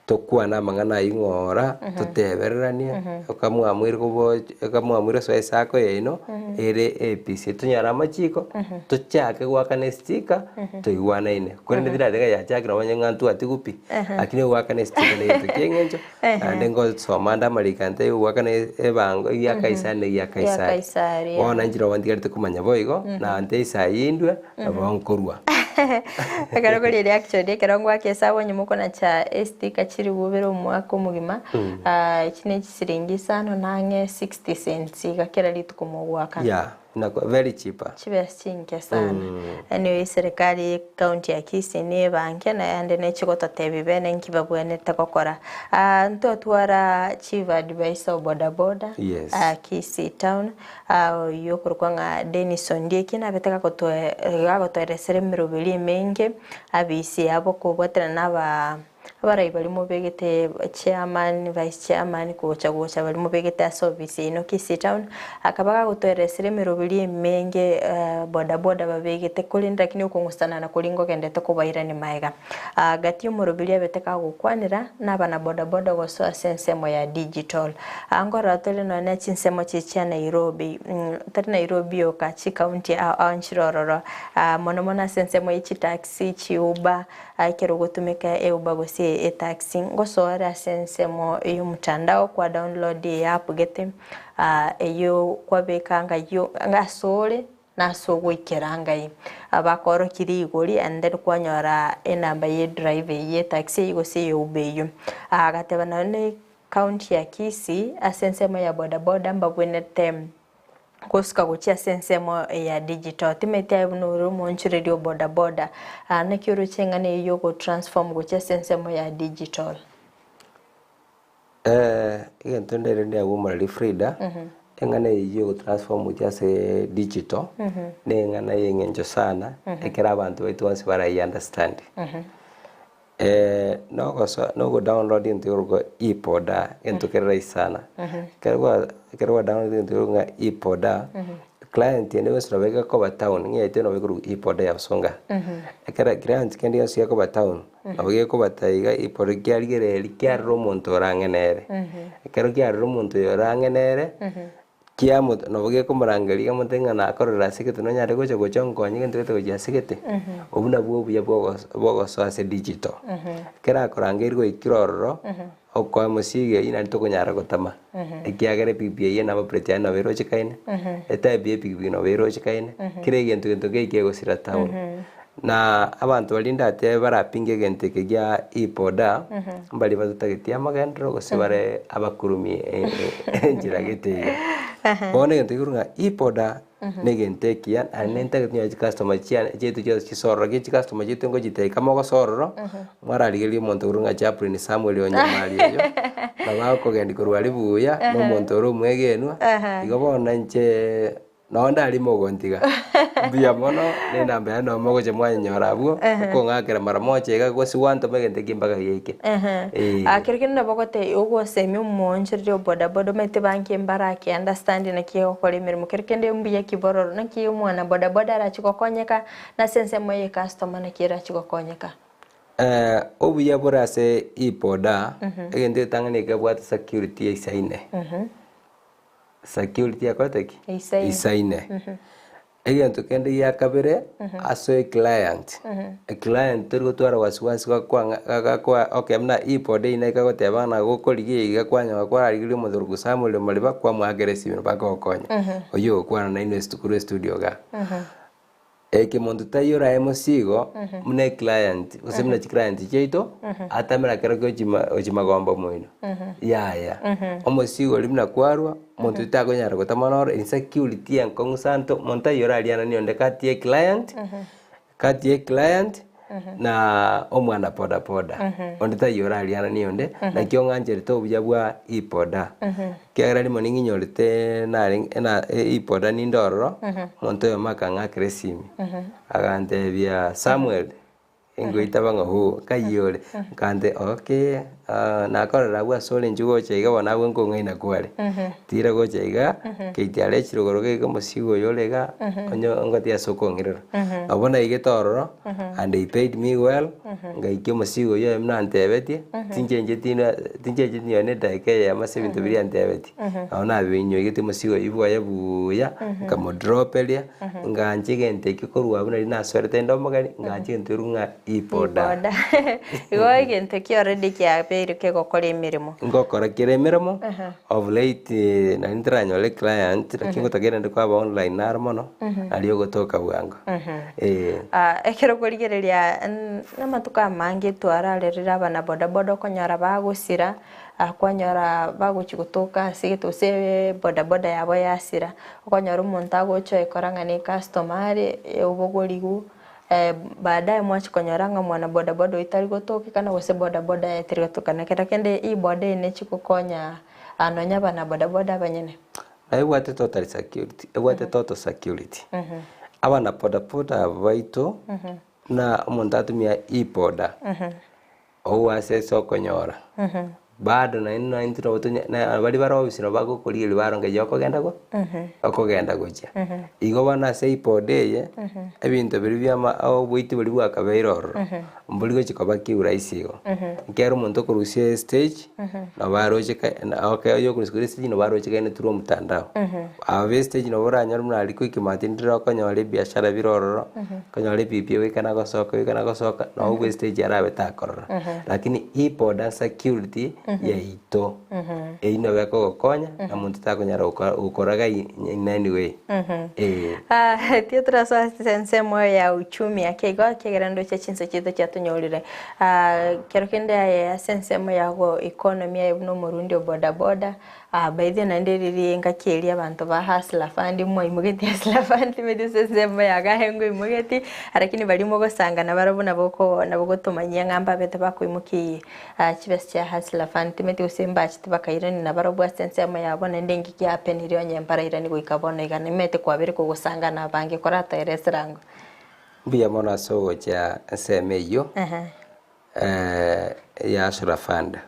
Tokwane amang'ana ayio ng'ora, totebereranie, ekamwamoire kobo ekamwamoire gosoa esako yaino, ere APC. Tonyore amachiko, tochake goakana estika, toigwanaine. Korende tirarenge yachakire omanye ng'a ntwatigwe pi, lakini ogoakana estika na egento kia eng'encho, naende ngosoma ande amariko ante ogoakana ebango egia Kaisari na egia Kaisari. Kaisari, Bono inche nabo ntigarete komanya boigo, naende esaa indwe, nabo nkorua. Ekero kori reaction ekero ngoaka esabu onye mokonacha estika chiribu bere omwaka omogima ah, echi ne chisiringi isano na ang'e 60 cents iga kera rituko mogoakana. Yeah, nako very cheaper. Chibesa chinke sana. Anyway eserekari ye county ya Kisii nebanke naende nechigototebia bene nki babwenerete gokora. Ah, ntotwara chief advisor o bodaboda Yes. ah, Kisii town Oyio okorokwa ng'a Dennis Ondieki nabete gagotoeresera emeroberi emenge abisi abo kobwaterana na aba abarai baria mobegete chairman, vice chairman gocha gocha baria mobegete ase ofisi yaino Kisii town, akaba gagotoeresera emeroberi emenge boda boda babegete korende lakini okong'usanana koria ngogendete kobairania magega. Gati omoroberi abete kagokwanera nabana boda boda gosoa ase ensemo ya digital. Nkorora tore nonya ne chinsemo chiria chia Nairobi, tari Nairobi yoka, chicounty ao ao nchire ororo, mono mono ase ensemo ye chitaxi, chiuber, ekero ogotumeka euber gose etaxi, ngosoa ore ase ensemo yomotandao kwa download eapp gete, eyio kwabeka ng'ayio asore. Nase ogoikera ngai bakoorokirie rigori and then kwanyora enamba ye driver eyio ye taxi eyio gose eye Uber eyio. Agateba nonye ne county ya Kisii ase ensemo ya boda boda mbabwenerete gosuka gochia ase ensemo ya digital. Timanyeti aye buna ore omoonchoreria o boda boda naki oroche eng'ana eyio ya ogotransform gochia ase ensemo ya digital? Egento ndere ndiagwe omoreri Frida, eng'ana eyio ya ogotransform gochia ase digital, na eng'ana ya eng'encho sana, ekero abanto baito bonsi barai understand. Nogosoa nogodownload egento gekorokwa e-boda, egento kere rahisi sana. Ekero kwa ekero kwa download egento gekorokwa ng'a e-boda, client ende yonsi nabo egekoba town, ng'a yaito nabo ekorokwa e-boda ya Bosonga. Ekero client kende gionsi gekoba town, Nabo gekobata iga iporo kiarigereria kiarora omonto orang'e nere. Ekero kiarora omonto oyo orang'e nere, kiamo nabo gekomorangeria gemotebi ng'a nakorora ase egete nonyare gocha gocha onkonye egento gete gochia ase egete. Obwo nabwo obuya bwa bwa ogosoa ase digital. Ekero akorangeria goikire ororo, okoa emosigo eywo naende tokonyara gotama, ekiagera epikipiki eywo nabo plate yaye nabo erochekaine, etype ya epikipiki nabo erochekaine, kera egento gento nkeiyo kegosira town. Na abanto baria ndatebe barapinge egento eke gia e-boda, mbaria batotageti amagenderero gose bare abakurumi enchera gete iga. Bono egento kekorwa ng'a e-boda na egento ekiya naende ntagete onye chicustomer chiane chiaito chionsi chisororo lakini chicustomer chiaito ngochitebia kama ogosororo, mwararigereria omonto korwa ng'a Chaplain Samuel Onyamari oyio, nabo agokogendia korwa aria buya, na omonto ore omwegenwa, igo bono inche nonye ndari mogontiga, mbuya mono na enamba yane nabo mogocha mwanyenyora abwo, okong'akera mara moja iga gose gwantoma egento ekio mpaka geike, eh. Kero kende nabo ogotebia ogosemia omoonchoreria o bodaboda omanyete banki mbarake understand naki egokora emeremo kero kende mbuya ki bororo naki omwana bodaboda arachi gokonyeka na ase ensemo ye ecustomer naki erachi gokonyeka. Obuya bore ase e-boda, egento egetang'ani ekebwate security eisaine, security ekorete ki? Eisaine. Eisaine. Egento kende gia kabere, ase eclient, eclient tori gotwara wasiwasi gakwang'a gagakwa okay buna eboda eywo naika goteba ng'a gokorigia iga kwanyora kwararigeria omonto korwa Samuel Omariba kwamoakera esimi mpaka ogokonya, oywo ogokwana nainwe estu korwa estudio igaa. Eke monto taiyo orae mosigo buna eclient gose buna chiclient chiaito, atamera kero gochima gochia magombo moino, yaya. Omosigo oria buna kwarwa, omonto oyio takonyara gotama noro, insecurity enkong'u sana to monto taiyo orariananie onde kati ya eclient, kati ya eclient na omwana boda boda, onde taiyo orariananie onde, naki ong'ancherete obuya bwa eboda. Ekiagera rimo ning'inyorete narenge na eboda ninde ororo, omonto oyomo akang'akera esimi, agantebia Samuel, Ngoitaba ng'a hoo, nkai ore? Nkante okay, nakorora abwo ase ore inchuo gocha iga bono abwo nkong'aina kware. Tira gocha iga, KTRH rogoro iga omosigo oyo ore iga, onye ngotiga ase okong'irera. Nabo naigete ororo, and he paid me well, ngaikia omosigo oyio aye buna antebetie, tinchencheti na tinchencheti nonya na edakika eyemo ase ebinto biria antebetie. Nabo nabinyoigete omosigo oyio bwaye buuya, nkamodroperia. Ngancha egento ekio korwa abwo nario nasoerete inde omogeni, ngancha egento kerwa ng'a iboda. Iboda. Igo egento ekio already kiabeire kegokora emeremo. Ngokora kere emeremo, of late nari ntaranyora eclient, lakini ngotoka rende kwaba online naro mono, nario ogotoka bwango, eh. Ekero okorigereria namatuko amange twararerire abana boda boda okonyora bagosira, Kwanyora bagochia gotoka ase egete gose bodaboda yabo yasira, okonyora omonto agocha oekora ng'a ne customer are obogoriwu, baadaye mwachia konyora ng'a mwana bodaboda oyio tari gotokekana gose bodaboda yaye teri gotokekana. Kero kende eboda eye nechi gokonya nonya abana bodaboda abanyene. Ebwate total security, ebwate total security. Abana bodaboda aba baito, buna omonto atumia eboda. Ogo ase ase okonyora, bado naende naintwe nabo tonya na baria bare ofisi nabo bagokorigereria barora ng'a okogenda go okogenda gochia. Igo bono ase eboda eye, ebinto biria bia ama oboiti boria bwakabeire ororo, mbori gochi koba kiurahisi igo. Ekero omonto okorusia estage, nabo aroche ka okay oyo okorusia korwa estage nabo aroche kaine through omotandao. Aba ba estage nabo oranyore buna aria quickmart ndire okonyora ebiashara bire ororo. Okonyora ebibi goika na gosoka goika na gosoka nabo obwo estage arabe takorora. Lakini eboda security yaito eyio nabo ekogokonya na monto takonyara gokoraga in any way eh. Tio torasoa ase ensemo ya uchumi ake igo ekiagera ndoche chinsa chiaito chiatonyorire. Kero kende aye ase ensemo ya economy aye buna omorundi o bodaboda. By the way naende riria engaki eria abanto ba Hustler Fund mwaimogetie Hustler Fund timanyeti ase ensemo ya Gahengo oimogetie, lakini baria mogosanga nabarabwo nabo oko nabo ogotomanyia ng'a mbabete bakoimokia chibesa chia Hustler Fund timanyeti gose mbachete bakairania nabarabwo ase ensemo yabo naende engaki yapenire onye mbarairanie goika bono iga nimanyete kwabeire kogosanga na abange koratoere esirango. Mbuya mono ase ogocha ensemo eyio. Ya Hustler Fund.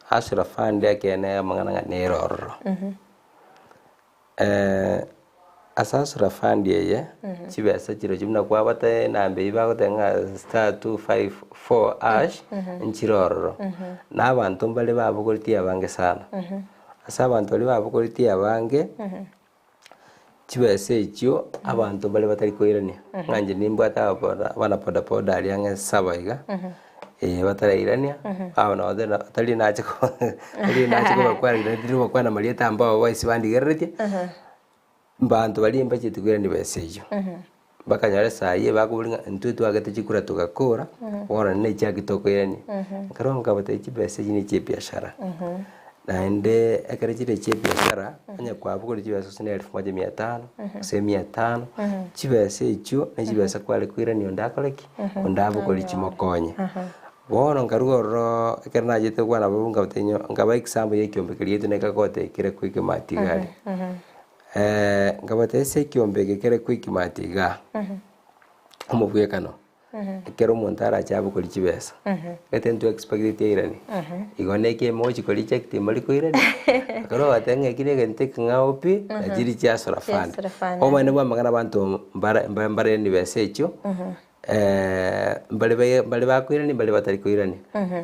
Hustler Fund ekeene amang'ana ng'a nere ororo. Ase Hustler Fund eye, chibesa chirochio buna kwabata enamba eyio bagoteba ng'a star two five four hash, nchire ororo. Na abanto mbare babogoretie abange sana. Ase abanto baria babogoretie abange. Chibesa echio abanto mbare batari koirania, ng'a inche nimbwate ababoda abana bodaboda aria ang'e saba iga, eh batarairania, aba nabo tari tari nache ko tari nache kobakwana naende tindi kobakwana marieta ambao bonsi bandigereretie, mbanto baria mbacheti koirania besa eyio. Bakanyora esaa eyio bakoboria ng'a intwe twagete chikura togakora, bono ne echiaki tokoirania. Ekero nkabatebia chibesa echi ne chia ebiashara, naende ekero chire chia ebiashara, onye kwabogoria chibesa gose na elfu moja mia tano, gose mia tano, chibesa echio ne chibesa kware koirania onde akore ki? Onde abogorie chimokonye. Bono nkarua ororo ekero nachete gokwana nabo nkabatebia inyo nkaba example ya ekiombe keria giaito nekagote kere quickmart iga aria. Nkabatebia ase ekiombe eke kere quickmart igaa, omobwekano, ekero omonto arache abogorie chibesa, gete intwe expecteti airanie, igo na ekiimo ogochi ko reject mori koirania, ekero ogobatebia ng'a eki na egento ekeng'ao pi, na chiri chia Hustler Fund. Hustler Fund. Oboene bwa amang'ana abanto mbare mba- mbarerani besa echio, mbare bae mbare bakoirania mbare batari koirania.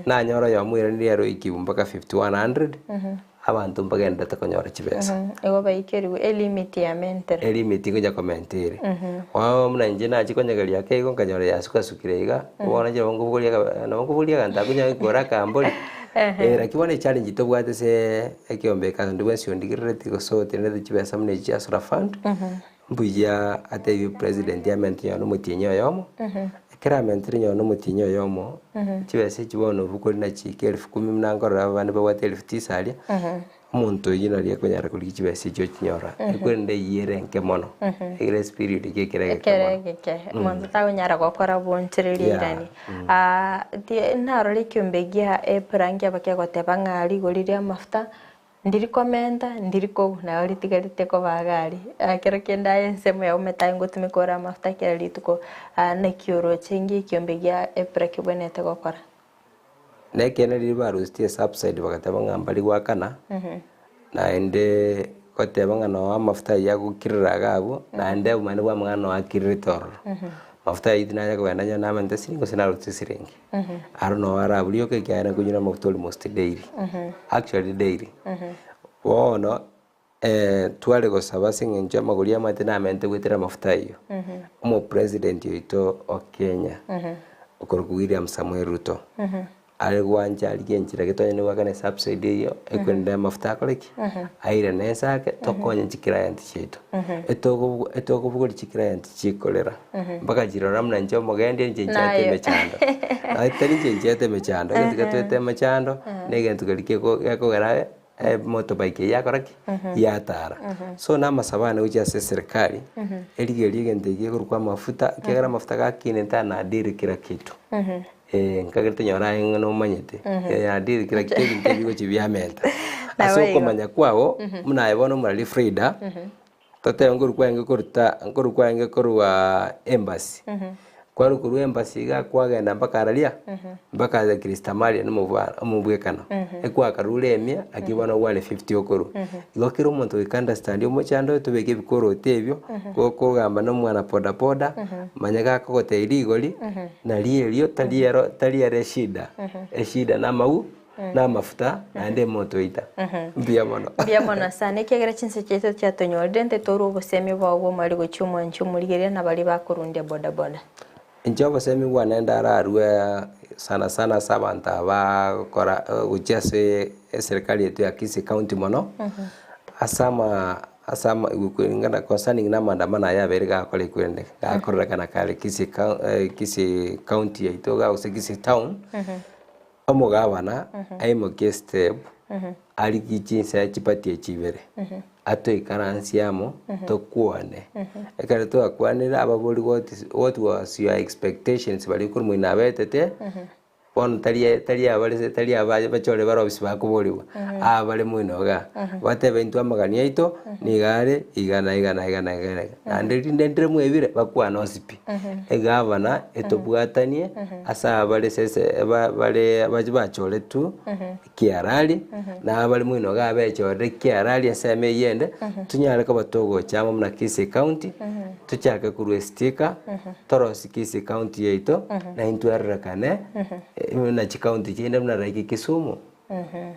Nanyora oyomo oiranirie ere oikiwu mpaka 5100. abanto mbagenderete konyora chibesa. Igo baikerigwe elimit yamentire. Elimit ngonya komenta ere. Bono buna inche nachia konyegeria ake igo nkanyora yasukasukire iga, bono inche nabo nkobogoria aka nabo nkobogoria aganto akwo nyaye kore akambori, lakini bono echallenge tobwate ase ekeombe eke ase onde bwensi ondigerereti gose otenerete chibesa buna echi chia solar fund, mbuya atebie president amente nonye na omotienyi oyomo, ekero amentire nonye na omotienyi oyomo, chibesa echi bono obokori nachiika elfu kumi buna nkorora abande babwate elfu tisa aria, omonto oyio naria akonyara korigia chibesa echio ochinyora, ekorende eyio ere enke mono, egrace period eke ekere egeke Ekere mono. egeke, omonto tagonyara gokora obonchereria Yeah, irani. Narora ekiombe gia Epra nkiaba kegoteba ng'a rigori ria amafuta Ndiri komenta, ndiri kogwa, nabo ritigarete koba iga aria. Ekero kende aye ensemo yao omanyete aye ngotumeka ore amafuta kera rituko, naki oroche nki ekiombe gia Epra kebwenerete gokora? Na ekeene riria barusetie esubside bagateba ng'a mbari goakana, naende goteba ng'a noo amafuta ayio agokirera iga abwo, naende obomani bwa amang'ana noo akirerete ororo. Mafuta ayio tinanya kogenda onye namente siringi gose narusie siringi. Aro noo araburie oka ekiagera nkonywa amafuta almost daily, actually daily. Bono tware gosaba ase eng'encho y'amagori amaete namente goetera amafuta ayio, omopresident oito o Kenya, okorokwa William Samoei Ruto, are gwancha arigie enchera gete onye nigo akane subsidy eyio, ekwerende amafuta akore ki? Airane ense ake, tokonye chiclient chiaito. Etogo etokobogoria chiclient chikorera, mpaka chirora buna inche omogendi inche nchiate Naye. emechando. Naye tari inche nchiate emechando, egento getwete emechando, na egento keria keko gekogera emotorbike eyio yakora ki? Yatara. So na amasabo ane gochia ase eserikari, erigererie egento eke gekorokwa amafuta, ekiagera amafuta gakinete anadiri kera kitu. Nkagerete nyora aye ng'a nomanyete, anadiri kera kitu ebinto ebi bigochia biamenta. Ase Nabo igo. okomanya kwago, buna aye bono omorari Frida, Totebe nkorwa kwarenge koruta nkorwa kwarenge korwa embassy, kwarwa korwa embassy iga kwagenda mpaka araria, mpaka Christamaria na omobwaro omobwekano, ekwakarure emia lakini bono gware fifty okorwa. Igo kera omonto goika understand omochando oyo tobeke ebikoroto ebio, gokogamba na omwana bodaboda, manya gakogotebia rigori, nario erio tari ero tari ere eshida, eshida na amau. na amafuta, naende emotoita. Mbuya mono. Mbuya mono sana ekiagera chinse chiaito chiatonyorire nte torwe obosemi bwao bw'omweri gochia omwanchi omorigereria na baria bakorundia bodaboda. Inche obosemi bwane ndararue sana sana ase abanto aba bagokora gochia ase eserikari yaito ya Kisii county mono, ase ama ase ama kulingana concerning na amaandamano aya abeire gakora ekwende gakorekana kare Kisii coun Kisii county yaito igaa gose Kisii town. Omogabana aimokie estep arigie chinsa chipatie chibere, atoikaransie amo tokwane. Ekero twakwanire ababori what is what was your expectations baria korwa moino abetete, bono tari tari abare tari aba bachore bare ofisi bakoborigwa, aba bare moino igaa, batebe intwe amagani aito nigo are iga na iga na iga na iga na iga. Naende rinde ndire mwebire bakwane onsi pi. Egavana etobwatanie ase abare sese bare bachoretwe kiarari, na abare moino iga abechorire kiarari ensemo eyio ende, tonyare koba togocha amo buna Kisii County, tochake korwa estika, torosie Kisii County yaito, na intwe erorekane buna chikaunti chinde buna like Kisumu.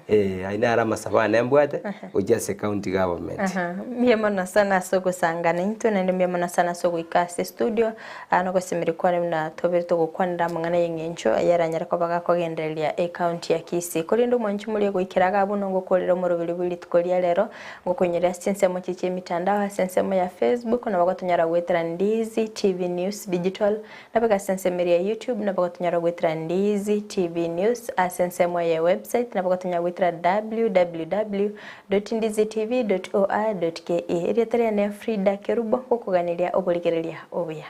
Eh, ayio naro amasabo ane mbwate gochia ase county government. Aha, mbuya mono sana ase ogosangana intwe naende mbuya mono sana ase ogoika ase studio aa nogosemeria kwane buna tobere togokwanera amang'ana y'eng'encho ayaranyare koba gakogendereria ecounty ya Kisii. Korende omwanchi moria goikera iga abwo nongokorera omoroberi bwe rituko ria rero ngokoinyoria ase chinsemo chiria chia emitandao ase ensemo ya Facebook nabo gotonyora goetera Ndizi TV News Digital Nabo ase ensemo eria ya YouTube nabo gotonyora goetera Ndizi TV News, ase ensemo eye ya website nabo gotonyora goetera www.ndizitv.or.ke. Erieta riane Frida Kerubo, gokoganeria oborigereria obuya.